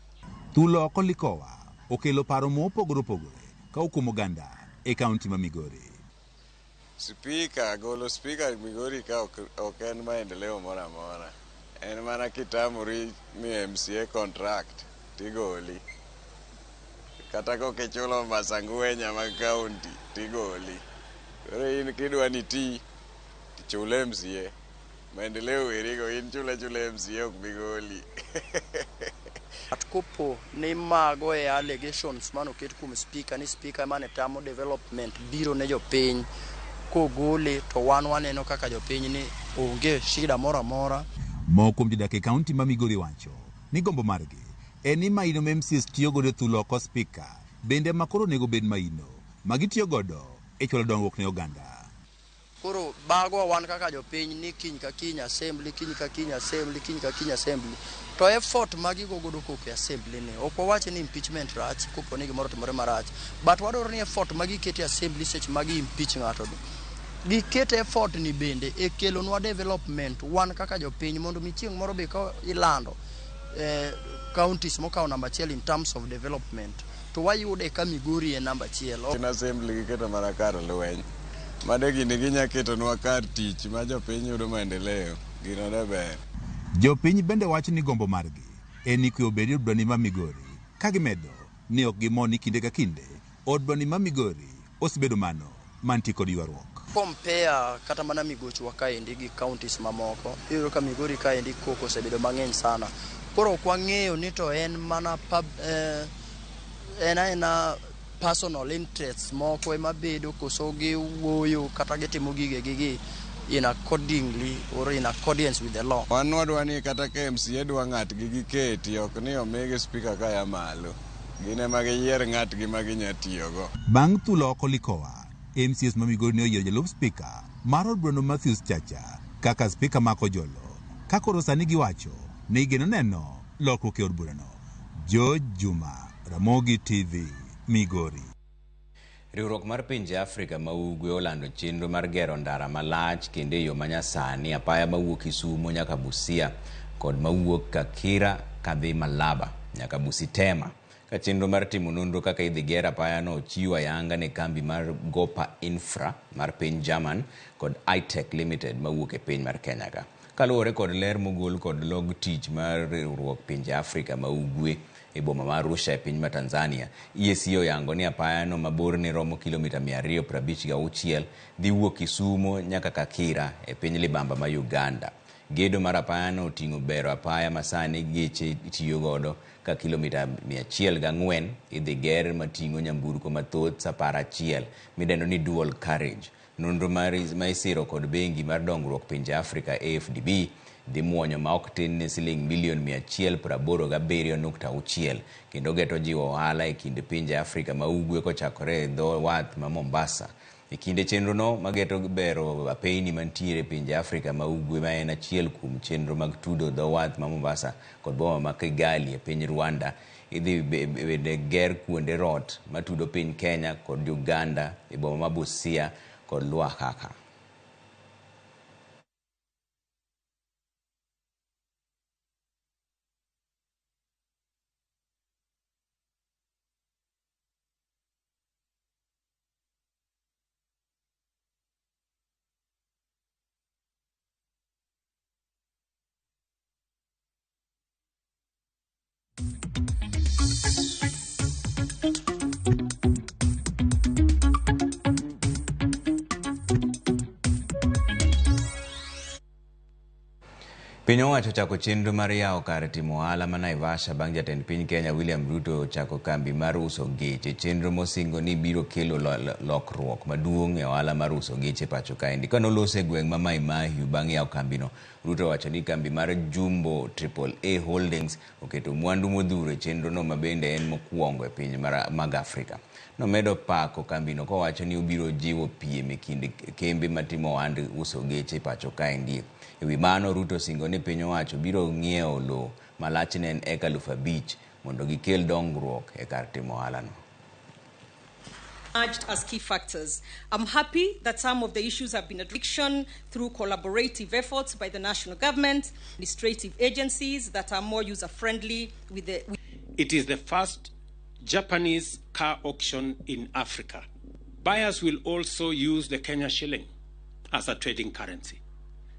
Thulo oko Likowa okelo paro mopogore opogore ka okuom oganda e kaunti ma Migori. Spika, golo spika Migori ka ok en maendeleo moro amora. En mana kitamori mi MCA contract tigoli. Kata kokichulo masangwenya mag kaunti tigoli. Koro in kidwa ni ti chul MCA. Maendeleo werigo in chula chula MCA ok bigoli. At kopo ni mago e allegations manoket kuom speaker ni speaker mane tamo development biro ne jopiny kogole to wan waneno kaka jopiny ni onge shida moro amora. Moko kuom jodak e kaunti ma Migori wacho ni gombo margi en ni maino ma MCAs tiyo godo e thulo oko spika bende ma koro onego bed maino ma gitiyo godo e chwalo dongruok ne oganda. Koro bago wan kaka jopiny ni kiny ka kiny assembly, kiny ka kiny assembly, kiny ka kiny assembly. To effort ma gigo godo koko e assembly ni ok wawach ni impeachment rach kopo ni gimoro otimore marach, but wadwaro ni effort ma giketo e assembly seche ma gi impeach ng'ato ni giket effort ni bende e kelonwa development wan kaka jopiny mondo mi chieng' moro be ka ilando counties mokawo namba 1 in terms of development to wayude ka Migori e namba 1. In assembly giketo mana kar lweny. Mano gini ginya ketonwa kar tich ma jopiny yudo maendeleo, gino ne ber. Jopiny bende wacho ni gombo margi en ni kwe obed e od burani ma Migori ka gimedo ni ok gimor ni kinde ka kinde od burani ma Migori osebedo mano mantie kod ywaruok. Compare kata mana migochwa kaendi gi counties mamoko, iyudo ka Migori kaendi koko osebedo mang'eny sana. Koro ok wang'eyo ni to en mana en aena personal interests moko ema bedo koso giwuoyo kata gitimo gigegi gi in accordingly or in accordance with the law. Wan wadwa ni kata ka MCA dwa ng'atgi giketi, ok ni omigi spika kaya malo. Gin ema giyier ng'atgi ma ginya tiyogo. Bang' thulo oko Likowa, MCAs ma Migori ne oyiero jalup spika mar od burano Matthews Chacha kaka spika ma Kojolo. Ka koro sani giwacho ni gigeno neno lokruok e od burano. George Juma, Ramogi TV, Migori. Riwruok mar pinje Afrika ma Ugwe olando chenro mar gero ndara malach kendo e yo manyasani apaya mawuok Kisumo nyaka Busia kod mawuok Kakira kadhi Malaba nyaka Busitema. Ka chenro mar timo nonro kaka idhi ger apayano ochiw ayanga ne kambi mar Gopa Infra mar piny German kod iTech Limited mawuok e piny mar Kenya ka. Kaluwore kod ler mogol kod log tich mar riwruok pinje Afrika ma Ugwe e boma ma Arusha e piny ma Tanzania, EAC oyango ni apayano ma borne romo kilomita 256 dhi wuok Kisumo nyaka Kakira e piny libamba ma Uganda. Gedo mar apayano oting'o bero apaya masani geche tiyo godo ka kilomita 104 idhi ger mating'o nyamburko mathoth sapar achiel midendo ni dual carriage. Nonro ma isiro kod bengi mar dongruok pinje Afrika AFDB dhi muonyo ma ok tin ne siling milion 187.6 kendo geto jiwo ohala e kind pinje Afrika ma ugwe kochakore e dho wath ma Mombasa. E kinde chenrono mageto bero apeyni mantiere e pinje Afrika ma ugwe ma en achiel kuom chenro mag tudo dho wath ma Mombasa kod boma ma Kigali e piny Rwanda, idhi bende ger kuonde rot matudo piny Kenya kod Uganda e boma ma Busia kod Lwakhakha. Piny owacho ochako chenro mar yawo kar timo ohala ma Naivasha bang' jatend piny Kenya William Ruto ochako kambi mar uso geche. Chenro mosingo ni biro kelo lokruok maduong' e ohala mar uso geche pacho kaendi. Kane oloso e gweng' ma Mai Mahiu bang' yawo kambino, Ruto owacho ni kambi mar Jumbo Triple A Holdings oketo mwandu modhuro e chenrono ma bende en mokwongo e piny mag Afrika. Nomedo pako kambino kowacho ni obiro jiwo piem e kind kembe matimo ohand uso geche pacho kaendi. E wi mano, Ruto osingo ni piny owacho biro ng'iewo lowo ma lachne en eka 5,000 mondo gikel dongruok e kar timo ohalano. Emerged as key factors. I'm happy that some of the issues have been addressed through collaborative efforts by the national government, administrative agencies that are more user-friendly with the... It is the first Japanese car auction in Africa. Buyers will also use the Kenya shilling as a trading currency.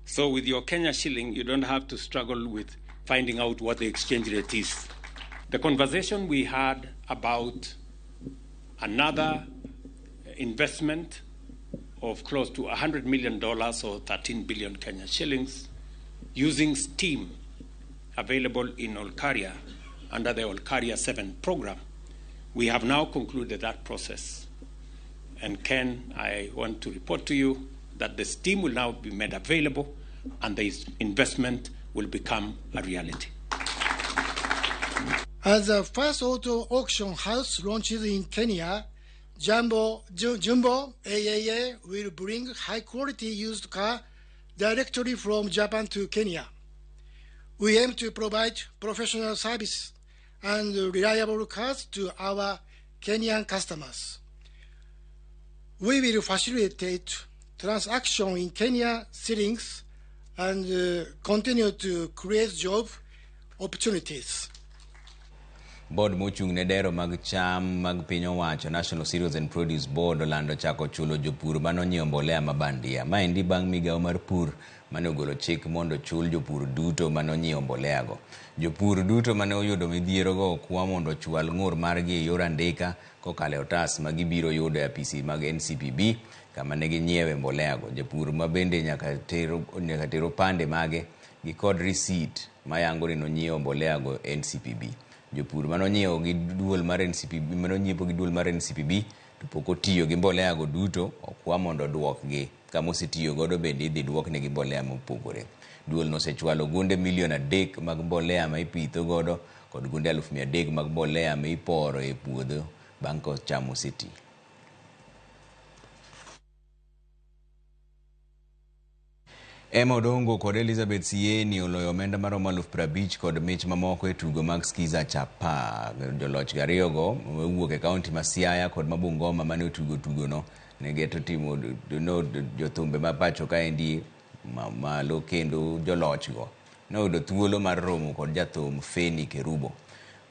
So with your Kenya shilling, you don't have to struggle with finding out what the exchange rate is. The conversation we had about another investment of close to $100 million or 13 billion Kenya shillings using steam available in Olkaria under the Olkaria 7 program. We have now concluded that process. And Ken, I want to report to you that the steam will now be made available and the investment will become a reality. As the first auto auction house launches in Kenya, Jumbo AAA will bring high-quality used car directly from Japan to Kenya. We aim to provide professional service and reliable cars to our Kenyan customers. We will facilitate transaction in Kenya shillings and continue to create job opportunities. Board mochung' ne dero mag cham mag piny owacho National Cereals and Produce Board olando chako chulo jopur manonyiewo mbolea ma bandia. Maendi bang' migawo mar pur mane ogolo chik mondo chul jopur duto manonyiewo mbolea go. Jopur duto mane oyudo midhierogo okwa mondo ochwal ng'ur margi e yor andika kokalo e otas ma gibiro yudo e apisi mag NCPB kama ne ginyiewe mbolea go. Japur ma bende nyaka ter opande mage gi kod risit mayango ni nonyiewo mbolea go NCPB. Jopur manonyiewo gi duol mar NCPB manonyiepo gi duol mar NCPB to pok otiyo gi mbolea go duto okwa mondo oduokgi. Kama osetiyo godo bende idhi duoknegi mbolea mopogore. Duol no osechwalo gunde milion 3 mag mbolea ma ipitho godo kod gunde 300,000 mag mbolea miporo e puodho bang' ka cham oseti. Emma Odongo kod Elizabeth Sieni oloyo omenda maromo 50,000 kod mich mamoko e tugo mag Skiza Chapa. Joloch ariyogo owuok e kaunti ma Siaya kod ma Bungoma mane otugo tugono ne geto timo no jothumbe ma pacho kaendi malo kendo jolochgo noyudo thuolo mar romo kod jathum Feni Kerubo.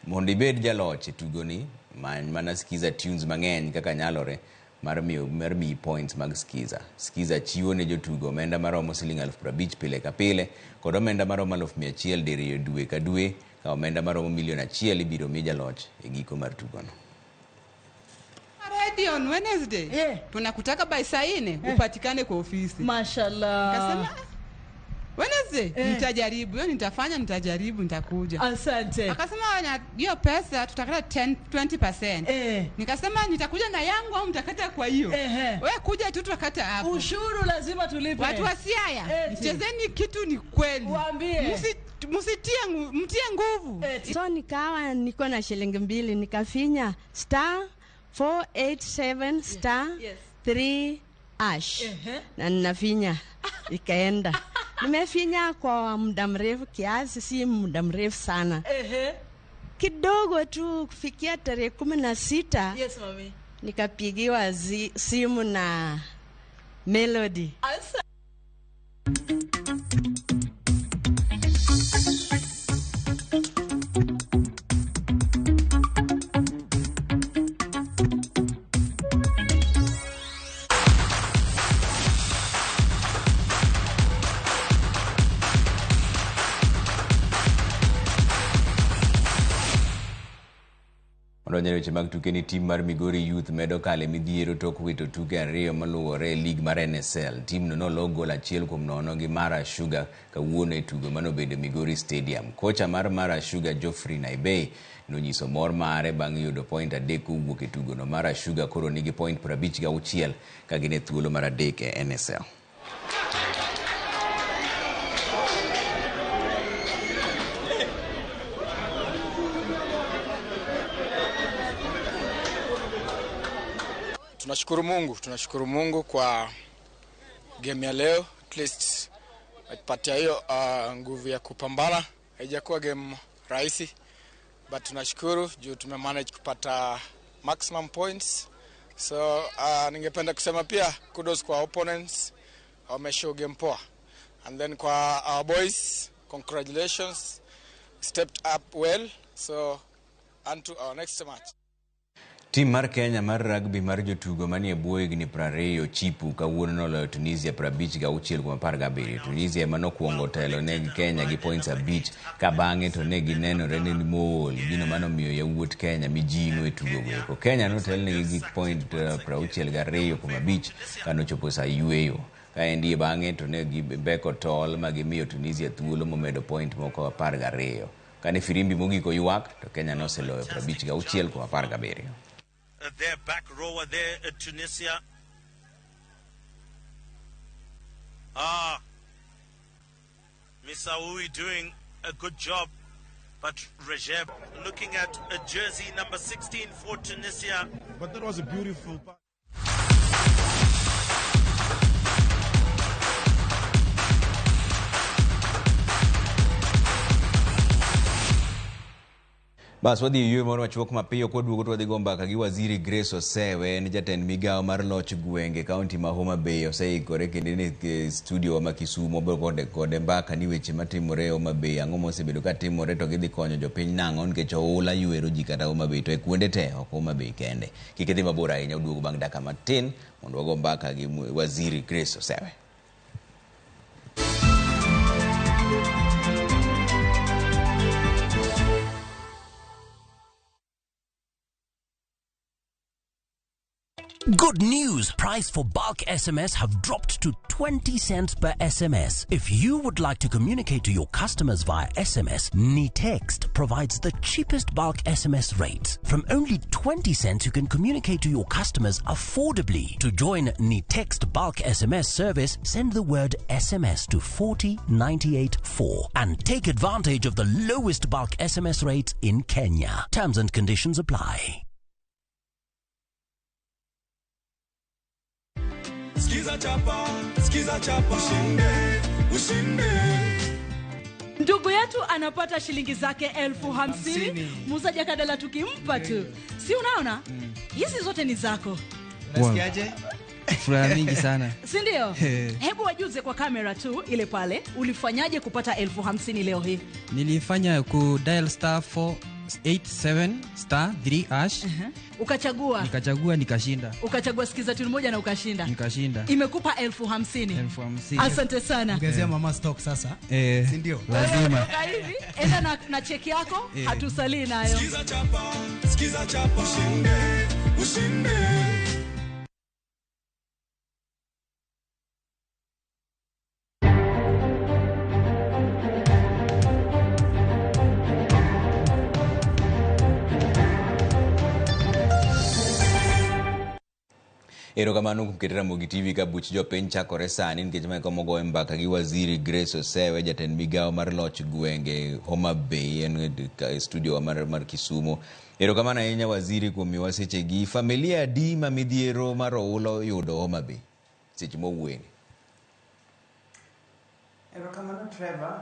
Mondo ibed jaloch e tugoni, many mana Skiza tunes mang'eny kaka nyalore mar miyi points mag Skiza. Skiza chiwo ne jotugo omenda maromo siling 50,000 pile ka pile kod omenda maromo 100,000 diriyo dwe ka dwe ka omenda maromo milion 1 ibiro mi jaloch e giko mar tugono. Ready on Wednesday. Tunakutaka by saa 4 upatikane kwa ofisi. Mashallah. Nikasema Wednesday nitajaribu, hiyo nitafanya, nitajaribu, nitakuja. Asante. Akasema hiyo pesa tutakata 20%. Nikasema nitakuja na yangu au mtakata kwa hiyo. Wewe kuja tu tutakata hapo. Ushuru lazima tulipe. Watu wa Siaya, chezeni kitu ni kweli. Waambie. Msitie mtie nguvu. So nikawa niko na shilingi 2 nikafinya star 487 star 3 hash. Na ninafinya ikaenda. Nimefinya kwa muda mrefu kiasi, si muda mrefu sana. Kidogo tu kufikia tarehe 16. Yes, mami. Nikapigiwa simu na Melody. Odonjore weche mag tuke ni tim mar Migori Youth medo kale midhiero tok wito tuke 2 maluwore e lig mar NSL. Timno nolo gol 1-0 gi Mara Sugar kawuono e tugo manobedo Migori Stadium. Kocha mar Mara Sugar Geoffrey Naibei nonyiso mor mare bang' yudo point 3 kowuok e tugono. Mara Sugar koro nigi point 56 ka gin e thuolo mar 3 e NSL. Tunashukuru Mungu kwa game ya leo. At least tupatia hiyo nguvu ya kupambana. Haijakuwa game rahisi, but tunashukuru juu tumemanage kupata maximum points. So ningependa kusema pia kudos kwa opponents, wameshow game poa. And then kwa our boys, congratulations, stepped up well. So on to our next match. Tim mar Kenya mar rugby mar jotugo manie bwo higni 20 Chipu kawuono noloyo Tunisia 56-17. Tunisia ema nokwongo telo ne Kenya gi points 5 ka bang'e to ne ginenore ni mool, gino manomiyo yawuot Kenya mijing'o e tugo goeko. Kenya notelnegi gi point 62.5 kanochopo sa yueyo. Kaendi bang'e to ne gibeko tol ma gimiyo Tunisia thuolo momedo point moko 12. Kane firimbi mogik oywak to Kenya noseloyo 56-17. Their back rower there at Tunisia. Misaoui doing a good job, but Rejeb looking at a jersey number 16 for Tunisia. But that was a beautiful pass. Bas wadhi e yweyo moro machuok mapiyo kwaduogo to wadhi go mbaka gi Waziri Grace Osewe, en jatend migawo mar loch gwenge kaunti ma Homa Bay. Oseikore kendo en e studio ma Kisumu obiro kode mbaka ni weche matimore Homa Bay, ang'o mosebedo katimore to gidhi konyo jopiny nang'o nikech oula ywero ji kata Homa Bay to e kuonde te ok Homa Bay kende. Kik idhi mabor ahinya, oduogo bang' dakika matin mondo wago mbaka gi Waziri Grace Osewe. Good news! Price for bulk SMS have dropped to 20 cents per SMS. If you would like to communicate to your customers via SMS, Nitext provides the cheapest bulk SMS rates. From only 20 cents, you can communicate to your customers affordably. To join Nitext bulk SMS service, send the word SMS to 40984 and take advantage of the lowest bulk SMS rates in Kenya. Terms and conditions apply. Skiza chapa, skiza chapa, ushinde, ushinde. Ndugu yetu anapata shilingi zake 50,000. Musa Jakadala tukimpa tu. Si unaona? Hizi zote ni zako. Unasikiaje? Furaha mingi sana. Si ndio? Hebu wajuze kwa kamera tu ile pale, ulifanyaje kupata 50,000 leo hii? Nilifanya ku dial star 487 star 3 hash. Ukachagua. Nikachagua nikashinda. Ukachagua sikiza tune moja na ukashinda. Nikashinda. Imekupa 50,000. 50,000. Asante sana. Ongezea mama stock sasa. Si ndio? Lazima. Hivi enda na cheki yako, hatusalii nayo. Sikiza chapa, sikiza chapa, ushinde, ushinde. Erokamano kuom keto Ramogi TV ka buch jopiny chakore sani nikech mae kama ogoye mbaka gi waziri Grace Osewe, jatend migawo mar loch gwenge Homa Bay, en e studio mar Kisumu. Erokamano ahinya waziri kuom miyowa sechegi. Familia adi ma midhiero mar oula oyudo Homa Bay seche mowuoyeni? Erokamano Trevor.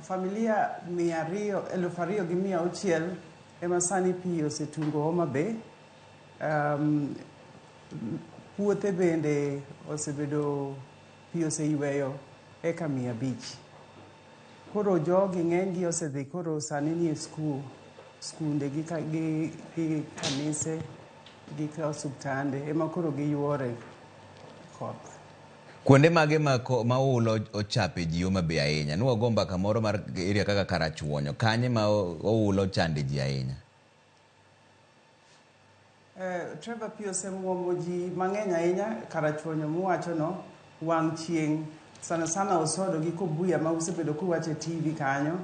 Familia 2,600 ema sani pi osetungo Homa Bay. Puothe bende osebedo pi oseyweyo eka 500. Koro jogi ng'enygi osedhi koro sani nie skunde gi kanise gi osuptande ema koro giyuore koth. Kuonde mage ma oula ochape ji Homa Bay ahinya? Nwago mbaka moro mar area kaka Karachuonyo, kanye ma oula ochande ji ahinya? Trevor, pi osemuomo ji mang'eny ahinya Karachuonyo muwachono, wang' chieng' sana sana Osodo gi Kobuya ma usebedo kuwacho e TV kanyo.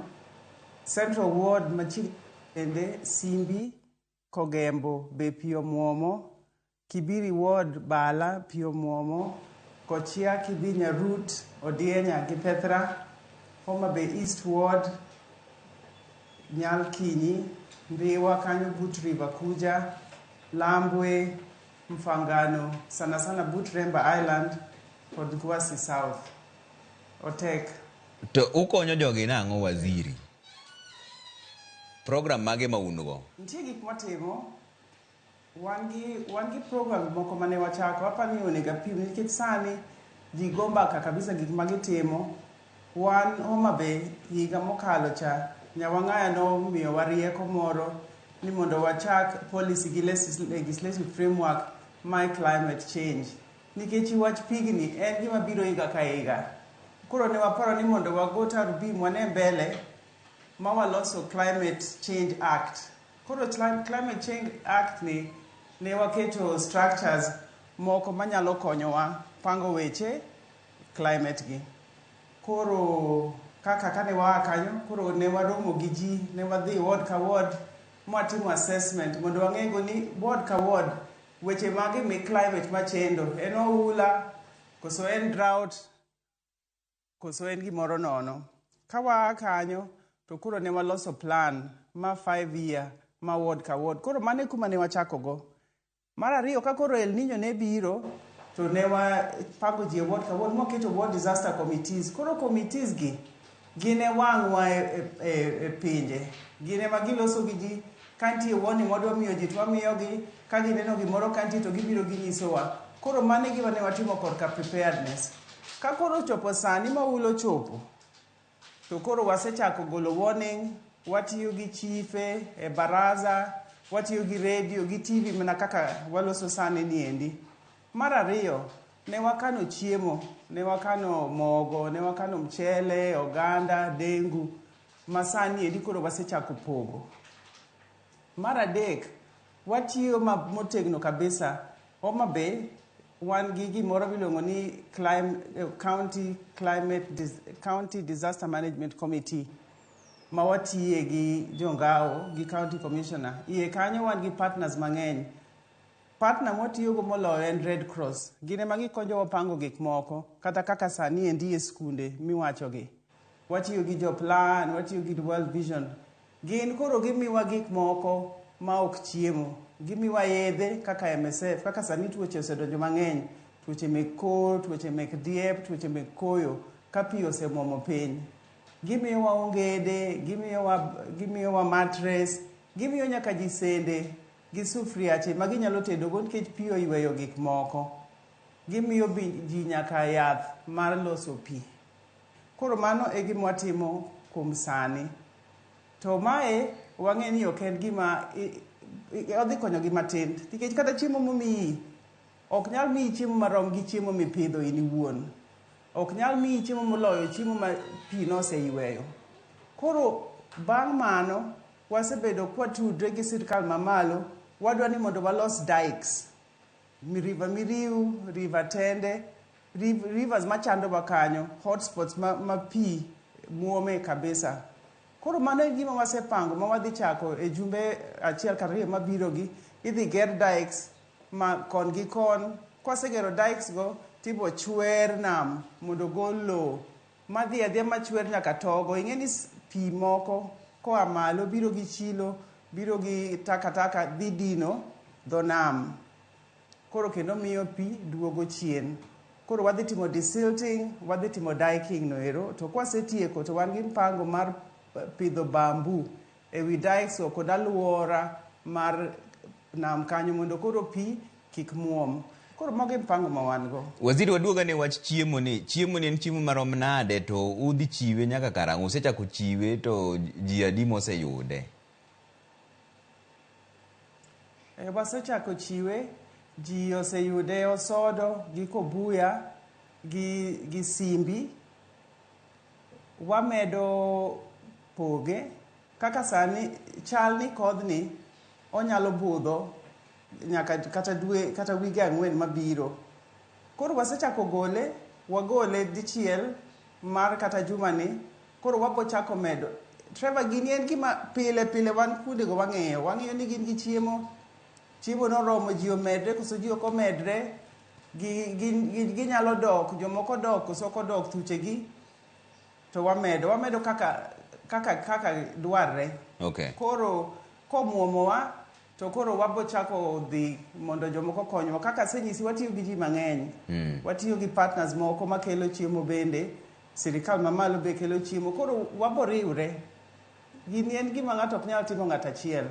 Central Ward machiegni bende Simbi, Kogembo be pi omuomo, Kibiri Ward Bala pi omuomo, Kochia, kidhi Nyarut, Odienya gi Pethra, Homa Bay East Ward, Nyalkinyi, Ndhiwa kanyo but River Kuja, Lambwe, Mfangano, sana sana but Remba Island kod Gwasi South. Otek. To ukonyo jogi nang'o waziri? Program mage ma un go? Nitie gik mwatimo. Wan gi program moko mane wachako. Apani onego apim nikech sani ji go mbaka kabisa gik ma gitimo. Wan Homa Bay higa mokalo cha Nyawang'aya nomiyowa rieko moro ni mondo wachak policy gi legislative framework mar climate change. Nikech wach pigni en gima biro higa ka higa. Koro ne waparo ni mondo wago tarubim wane mbele ma waloso Climate Change Act. Koro Climate Change Act ni ne waketo structures moko manyalo konyowa pango weche climate gi. Koro kaka kane waa kanyo, koro ne waromo gi ji, ne wadhi ward ka ward mwatimo assessment mondo wang'ego ni ward ka ward weche mage me climate machendo, en oula koso en drought koso en gimoro nono. Ka waa kanyo to koro ne waloso plan ma 5 year ma ward ka ward. Koro mane kuma ne wachako go. Mar ariyo, ka koro El Nino ne biro to ne wapango ji e ward ka ward mwaketo ward disaster committees. Koro committees gi gin e wang'wa e pinje. Gin ema giloso gi ji. Ka nitie warning wadwa miyo ji to wamiyogi, ka gineno gimoro ka nitie to gibiro ginyisowa. Koro mano e gima ne watimo korka preparedness. Ka koro ochopo sani ma oula ochopo, to koro wasechako golo warning, watiyo gi chife e baraza, watiyo gi radio gi TV mana kaka waloso sani niendi. Mar ariyo, ne wakano chiemo, ne wakano mogo, ne wakano mchele, oganda, dengu, ma sani endi koro wasechako pogo. Mar adek, watiyo motegno kabisa Homa Bay wan gi gimoro miluongo ni County Climate County Disaster Management Committee ma watiye gi jongao gi county commissioner. Iye kanyo wan gi partners mang'eny. Partner mwatiyogo moloyo en Red Cross. Gin ema gikonyowa pango gik moko kata kaka sani endi e skunde miwachogi. Watiyo gi jo Plan, watiyo gi World Vision. Gin koro gimiwa gik moko ma ok chiemo. Gimiwa yedhe kaka MSF, kaka sani tuoche osedonjo mang'eny. Tuoche mek kor, tuoche mek diep, tuoche mek koyo, ka pi osemuomo piny. Gimiyowa ongede, gimiyowa mattress, gimiyo nyaka ji sende gi sufriache ma ginyalo tedogo nikech pi oyweyo gik moko. Gimiyo ji nyaka yath mar loso pi. Koro mano e gima watimo kuom sani. To mae wang'e ni ok en gima odhi konyogi matin. Nikech kata chiemo momiyi, ok nyal miyi chiemo marom gi chiemo mipidho in iwuon. Ok nyal miyi chiemo moloyo chiemo ma pi noseyweyo. Koro bang' mano, wasebedo kwatudre gi sirkal mamalo, wadwa ni mondo walos dikes. River Miriu, River Tende, rivers machandowa kanyo, hotspots ma pi muome kabisa. Koro mano e gima wasepango ma wadhi chako e jumbe 1 kata 2 mabiro gi, idhi ger dikes ma kon gi kon. Kwasegero dikes go, tibo chwer nam mondo gol lowo. Madhi adhiya machwer nyaka togo. Ing'e ni pi moko koa malo biro gi chilo, biro gi takataka, dhi dino dho nam. Koro kendo miyo pi duogo chien. Koro wadhi timo desilting, wadhi timo diking no ero. To kwasetieko to wan gi mpango mar pidho bamboo ewi dikes go kod alwora mar nam kanyo mondo koro pi kik muom. Koro mago e mpango ma wan go. Waziri, waduoga ne wach chiemo ni. Chiemo ni en chiemo marom nade to udhi chiwe nyaka karang'o? Usechako chiwe to ji adi moseyude? Wasechako chiwe, ji oseyude Osodo gi Kobuya gi Simbi. Wamedo poge. Kaka sani chal ni kodhni onyalo budho nyaka kata dwe kata wige 4 mabiro. Koro wasechako gole, wagole dichiel mar kata jumani. Koro wabo chako medo. Trevor, gini en gima pile pile wan kuondego wang'iyo. Wang'iyo ni gin gi chiemo. Chiemo noromo ji omedre koso ji ok omedre. Ginyalo dok, jomoko dok koso ok odok thuchegi. To wamedo, wamedo kaka dwarre. Okay. Koro komuomowa to koro wabo chako dhi mondo jomoko konywa. Kaka asenyisi, watiyo gi ji mang'eny. Watiyo gi partners moko makelo chiemo bende. Sirikal mamalo be kelo chiemo. Koro wabo riwre. Gini en gima ng'ato ok nyal timo ng'ato achiel.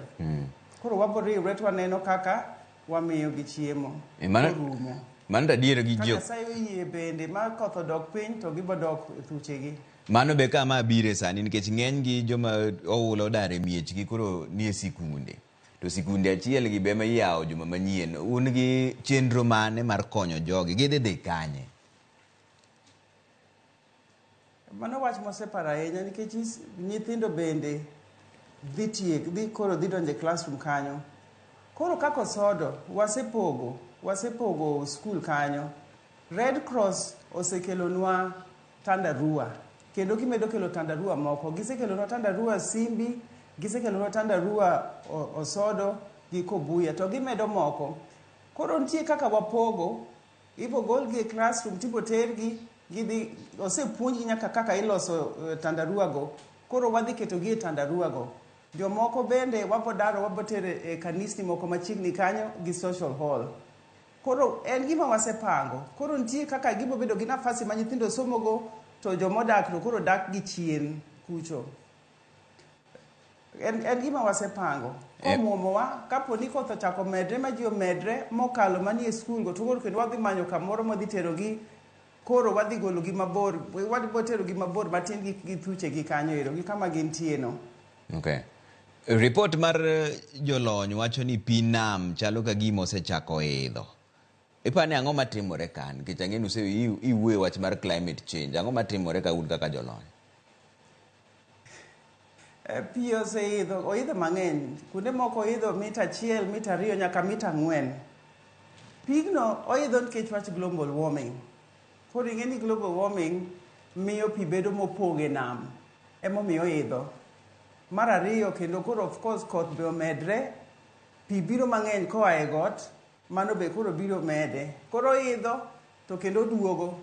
Koro wabo riwre to waneno kaka wamiyo gi chiemo. Korumo. Mano adier gi Ka jo. Nyasaye oyie bende ma koth odok piny to gibo dok e thuchegi. Mano be kama abire sani nikech ng'eny gi joma oula odar e miechgi koro nie sikunde. To sikunde achiel gi be ema iyawo juma manyien. Un gi chenro mane mar konyo jogi? Gidhi dhi kanye? Mano wach moseparo ahinya nikech nyithindo bende dhi tiek, dhi koro dhi donjo e classroom kanyo. Koro kaka Osodo, wasepogo skul kanyo. Red Cross osekelonwa tandarua. Kendo gimedo kelo tandarua moko. Gisekelonwa tandarua Simbi, gisekelonwa tandarua Osodo gi Kobuya, to gimedo moko. Koro nitie kaka wapogo, ibo golgi e classroom tibo tergi, gidhi, osepuonjgi nyaka kaka iloso tandarua go. Koro wadhi ketogi e tandarua go. Jomoko bende wabo daro, wabo tero e kanisni moko machiegni kanyo gi social hall. Koro en gima wasepango. Koro nitie kaka gibo bedo gi nafasi ma nyithindo somogo, to jomodak to koro dak gi chien kucho. En gima wasepango. Komuomowa, kapo ni koth ochako medre ma ji omedre mokalo manie skul go, to koro kendo wadhi manyo kamoro mwadhi terogi. Koro wadhi gologi mabor, wadhi terogi mabor matin gi thuchegi kanyo ero, gi kama gintie no. Okay. Report mar jolony wacho ni pi nam chalo ka gima osechako idho. Ipani ang'o matimore ka? Nikech ang'e ni iwuoyo wach mar climate change. Ang'o matimore ka un kaka jolony? Pi oseidho, oidho mang'eny. Kuonde moko oidho mita 1, mita 2 nyaka mita 4. Pigno oidho nikech wach global warming. Koro ing'e ni global warming miyo pi bedo mopong' e nam. Emomiyo oidho. Mar ariyo kendo koro of course koth be omedre, pi biro mang'eny koa e got, mano be koro biro mede. Koro oidho to kendo oduogo.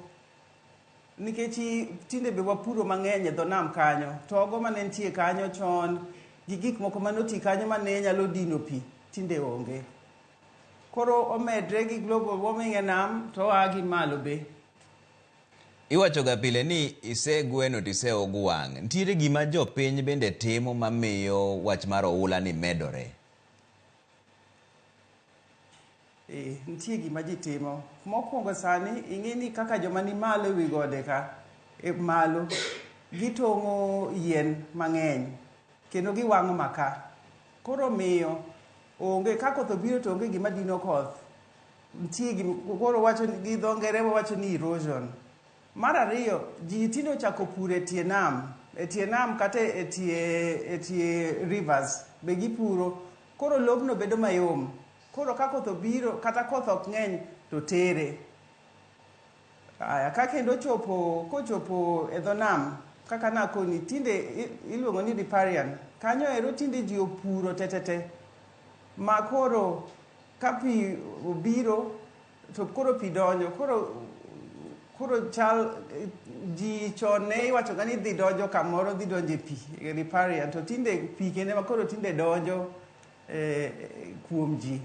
Nikech tinde be wapuro mang'eny e dho nam kanyo. Togo mane nitie kanyo chon gi gik moko mane oti kanyo mane nyalo dino pi tinde onge. Koro omedre gi global warming e nam to oa gi malo be. Iwachoga pile ni isegweno to iseog wang'. Nitiere gima jopiny bende timo mamiyo wach mar oula ni medore? Ee, nitie gima ji timo. Mokwongo sani ing'e ni kaka joma ni malo e wi gode ka, e malo, gitong'o yien mang'eny kendo giwang'o maka. Koro miyo onge ka koth obiro to onge gima dino koth. Nitie gima koro wacho gi dho ngere wawacho ni erosion. Mar ariyo, ji tinde ochako puro e tie nam, e tie nam kata e tie rivers be gipuro. Koro lobno bedo mayom. Koro ka koth obiro kata koth ok ng'eny to tere. Aya, ka kendo chopo kochopo e dho nam kaka nakoni tinde iluongo ni riparian. Kanyo ero tinde ji opuro tetete ma koro ka pi obiro to koro pi donjo. Koro chal ji chon ne iwacho ga ni dhi donjo kamoro, dhi donjo e pi e riparian, to tinde pi kende ma koro tinde donjo kuom ji.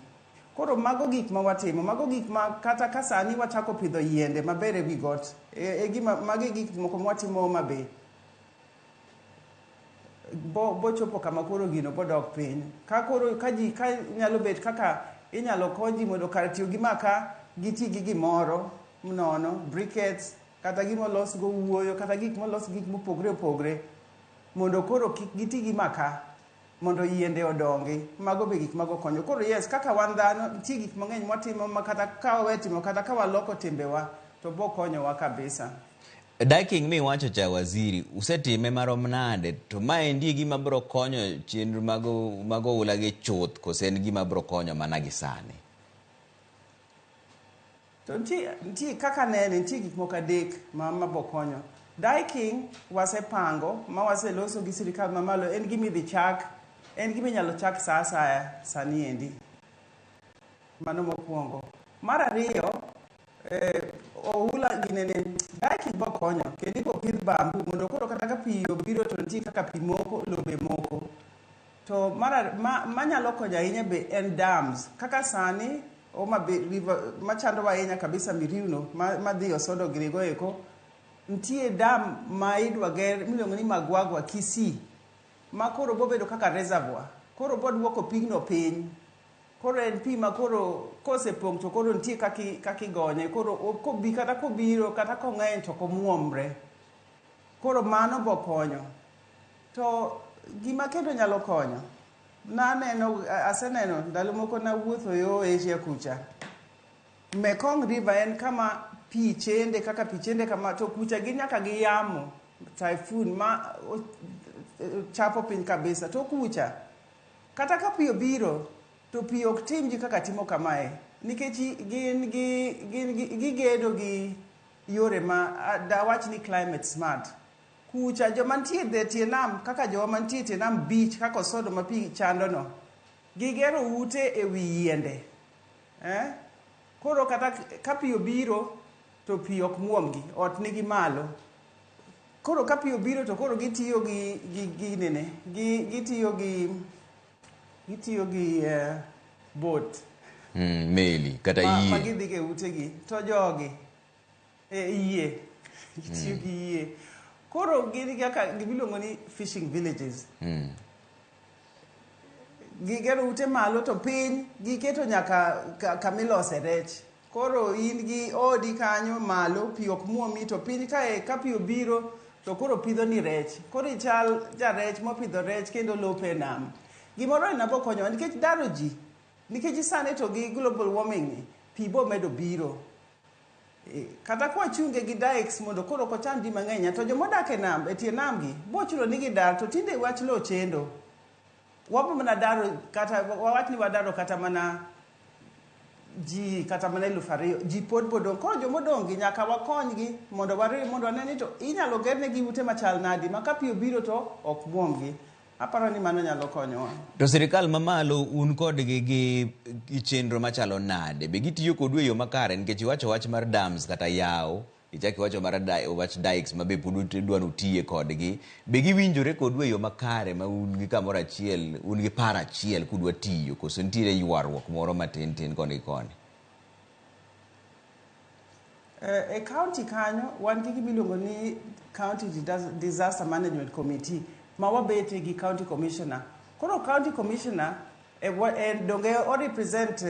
Koro mago gik ma watimo, mago gik ma kata ka sani wachako pidho yiende maber e wi got, e gima magi gik moko mwatimo Homa Bay. Bochopo kama koro gino bodok piny. Ka koro ka ji ka nyalo bet kaka inyalo kony ji mondo kar tiyo gi maka giti gi gimoro nono, briquettes, kata gima olos go wuoyo, kata gik molos gik mopogre opogre, mondo koro kik giti gi maka, mondo yiende odongi. Mago be gik mago konyo. Koro yes, kaka wan dhano, nitie gik mang'eny mwatimo ma kata ka wawe timo, kata ka waloko timbewa, to bo konyowa kabisa. Diking miwacho cha waziri, usetime marom nade? To maendi e gima biro konyo chenro mag oula gi chuth, kose en gima biro konyo mana gi sani? To nitie kaka nene, nitie gik moko adek ma bo konyo. Diking wasepango, ma waseloso gi sirikal mamalo, en gima idhi chak, en gima inyalo chak sa asaya sani endi. Mano mokwongo. Mar ariyo, oula ginene, diking bo konyo, kendo ibo pidh bamboo mondo koro kata ka pi obiro to nitie kaka pi moko, lobe moko. To manyalo konyo ahinya be en dams. Kaka sani, Homa Bay River machandowa ahinya kabisa Miriuno, madhi Osodo girigo eko, nitie dam ma idwa ger miluongo ni Magwagwa Kisii, ma koro bobedo kaka reservoir. Koro boduoko pigno piny. Koro en pi ma koro kosepong' to koro nitie kaka igonye. Koro kobi, kata kobiro, kata kong'eny to ok omuomre. Koro mano bokonyo. To gima kendo nyalo konyo, naneno, aseneno ndalo moko nawuotho yo Asia kucha. Mekong River en kama pi chende, kaka pi chende kama, to kucha gin nyaka gi yamo, typhoon ma chapo piny kabisa. To kucha, kata ka pi obiro, to pi ok tim ji kaka timo kamae. Nikech gin gigedo gi yore ma dawach ni climate smart. Kucha joma nitie e tie nam, kaka joma mantie e tie nam beach, kaka Osodo ma pi chando no, gigero ute e wi yiende. Koro kata ka pi obiro, to pi ok muomgi, ot nigi malo. Koro ka pi obiro to koro gitiyo gi nene, gitiyo gi boat. Meli, kata yie. Ma gidhi e utegi, to jogi, yie. Gitiyo gi yie. Koro gin kaka gimiluongo ni fishing villages. Gigero ute malo to piny giketo nyaka kamilose rech. Koro in gi odi kanyo malo, pi ok muomi, to piny kae ka pi obiro to koro pidho ni rech. Koro ichal jarech mopidho rech kendo lope e nam. Gimoro en abo konyowa nikech daro ji. Nikech sani to gi global warming ni, pi bo medo biro. Kata kwachunge gi dikes mondo koro ok ocham ji mang'eny, to jomodak e nam, e tie nam gi, bo chuno ni gidar, to tinde wach lowo chendo. Wabo mana daro, kata wawach ni wadaro kata mana ji kata mana 2000 ji pod bodong'. Koro jomodong' gi nyaka wakonygi mondo wariw mondo wane ni to inyalo gernegi ute machal nadi ma ka pi obiro to ok muomgi. Aparo ni mano nyalo konyowa. To sirikal mamalo un kodgi gi, gi chenro machalo nade? Be gitiyo kodu e yo makare? Nikech iwacho wach mar dams kata yawo, ichak iwacho mar wach dikes ma be pod idwa ni utiye kodgi. Be giwinjore kodu e yo makare ma un gi kamoro achiel, un gi paro achiel kudwa tiyo, koso nitiere ywaruok moro matin tin koni gi koni? E county kanyo wan gi gima iluongo ni County Disaster Management Committee ma wabete gi county commissioner. Koro county commissioner donge o represent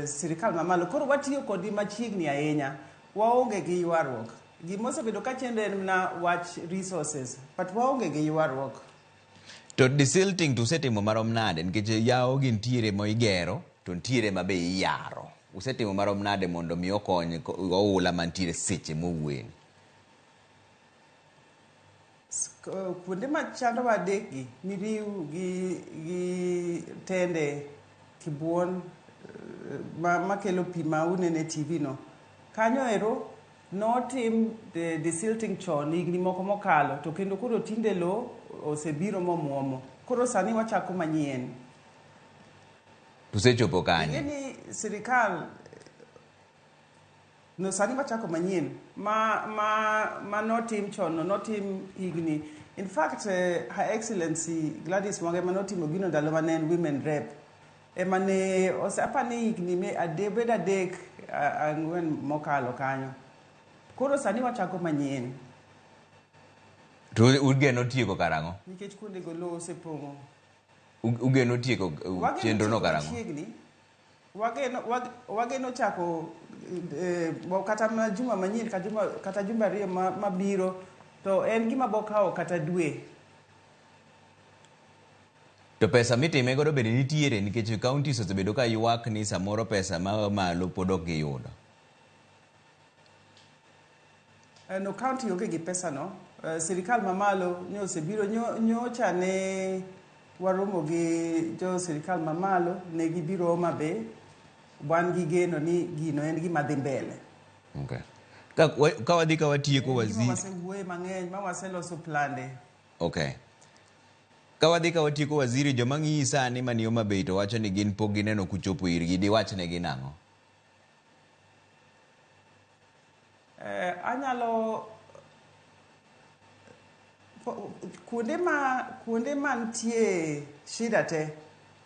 sirikal mamalo. Koro watiyo kodgi machiegni ahinya. Waonge gi ywaruok. Gima osebedo ka chendo en mana wach resources, but waonge gi ywaruok. To desilting to usetimo marom nade? Nikech yawo gi nitiere ma igero to nitiere ma be iyaro. Usetimo marom nade mondo mi okony oula mantiere seche mowuoyeni? Kuonde machandowa adek gi, Miriu gi Tende, Kibuon, makelo pi ma unene e TV no. Kanyo ero notim desilting chon higni moko mokalo to kendo koro tinde lo osebiro momuomo. Koro sani wachako manyien. Usechopo kanye? Ing'e ni sirikal no sani wachako manyien ma notim chon no notim higni. In fact, Her Excellency Gladys Wanga ema notimo gino ndalo mane en women rep. Ema ne apa ni higni me bed 3 4 mokalo kanyo. Koro sani wachako manyien. To ugeno tieko karang'o? Nikech kuondego lowo osepong'o. Ugeno tieko chenro no karang'o? Machiegni. Wageno chako kata mana juma manyien kata jumbe 2 mabiro to en gima bo kawo kata dwe. To pesa mitime godo bende nitiere nikech counties osebedo ka ywak ni samoro pesa ma malo pod ok giyudo. No county onge gi pesa no. Sirikal mamalo nyo osebiro nyocha ne waromo gi jo sirikal mamalo ne gibiro Homa Bay. Wan gi geno ni gino en gima dhi mbele. Okay. Ka wadhi ka watieko Gima waziri. wasewuoye mang'eny ma waseloso plande. Okay. Ka wadhi ka watieko waziri, joma ng'iyi sani mani Homa Bay to wacho ni gin pok gineno kuchopo irgi, diwachnegi nang'o? Anyalo kuonde mantie shida te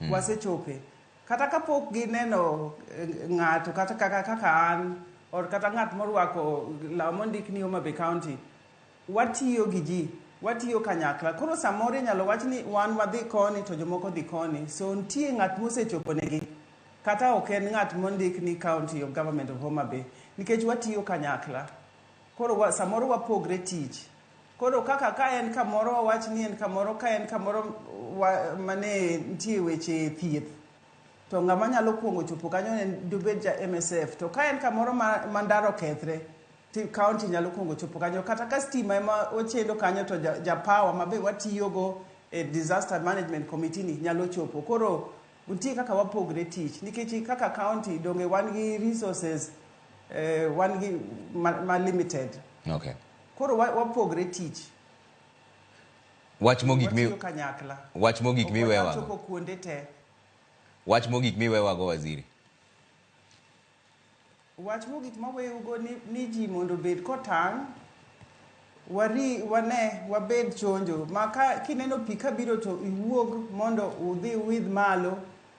wasechope kata kapok gineno ng'ato kata kaka an or kata ng'at morwako law mondik ni Homa Bay County, watiyo gi ji, watiyo kanyakla. Koro samoro inyalo wach ni wan wadhi koni to jomoko dhi koni, so nitie ng'at mosechopo negi kata ok en ng'at mondik ni County of Government of Homa Bay, nikech watiyo kanyakla. Koro samoro wapogre tich. Koro kaka ka en kamoro wawach ni en kamoro, ka en kamoro mane nitie weche thieth, to ng'ama nyalo kuongo chopo kanyo en dobed ja MSF. To ka en kamoro ma ndara okethre, ti county nyalo kuongo chopo kanyo. Kata ka stima ema ochendo kanyo to ja power ma be watiyogo e disaster management committee ni nyalo chopo. Koro nitie kaka wapogre tich, nikech kaka county donge wan gi resources, wan gi ma limited. Okay. Koro wapogre tich. Wach mogik mi Watiyo kanyakla. Wach mogik Ok wanyal miwewago. chopo kuonde te. Wach mogik miwewago waziri. Wach mogik maweyougo ni ji mondo obed kotang', wane, wabed chonjo. Ma ka kineno pi kabiro to iwuog mondo udhi uidh malo,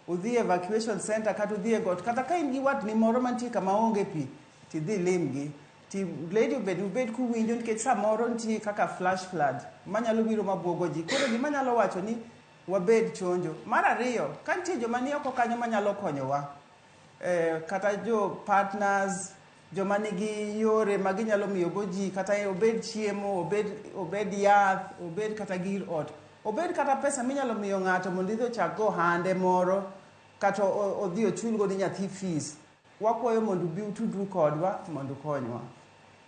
udhi evacuation center kata udhi e got. Kata ka in gi watni moro mantie kama onge pi, tidhi ilimgi. Ti radio bende ubed kuwinjo nikech samoro nitie kaka flash flood manyalo biro mabuogo ji. Koro gima anyalo wacho ni wabed chonjo. Mar ariyo, ka nitie joma ni oko kanyo manyalo konyowa, kata jo partners, joma nigi yore ma ginyalo miyogo ji, kata obed chiemo, obed yath, obed kata gir ot, obed kata pesa minyalo miyo ng'ato mondo idhi ochak go ohande moro, kata odhi ochul godo nyathi fees. Wakwayo mondo ubi utudru kodwa mondo ukonywa.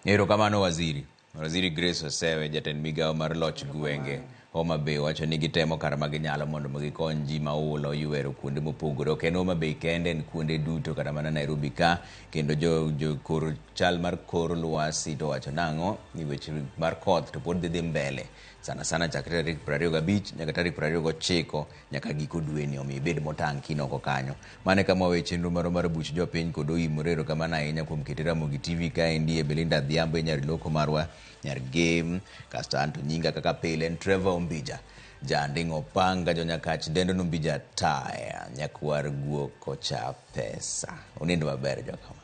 Erokamano waziri. Waziri Grace Osewe, jatend migawo mar loch gwenge Homa Bay wacho ni gitemo kar ma ginyalo mondo mi gikony ji ma oula oywero kuonde mopogore. Ok en Homa Bay kende, en kuonde duto kata mana Nairobi ka. Kendo jo, jo kor chal mar kor lwasi to wacho nang'o ni weche mar koth to pod dhi dhi mbele sana sana chakre tarik 25 nyaka tarik 29 nyaka giko dweni, omiyo ibed motang' kinoko kanyo. Mano e kama wawe chenro marwa mar buch jopiny kod oimore. Erokamano ahinya kuom kete Ramogi TV kaendi e Belinda Adhiambo e nyar loko marwa nyar game kasto anto nyinga kaka pile en Trevor Ombija janding' opanga jonyakach dendo nombija taya nyakwar guok kocha pesa. Unind maber jokama.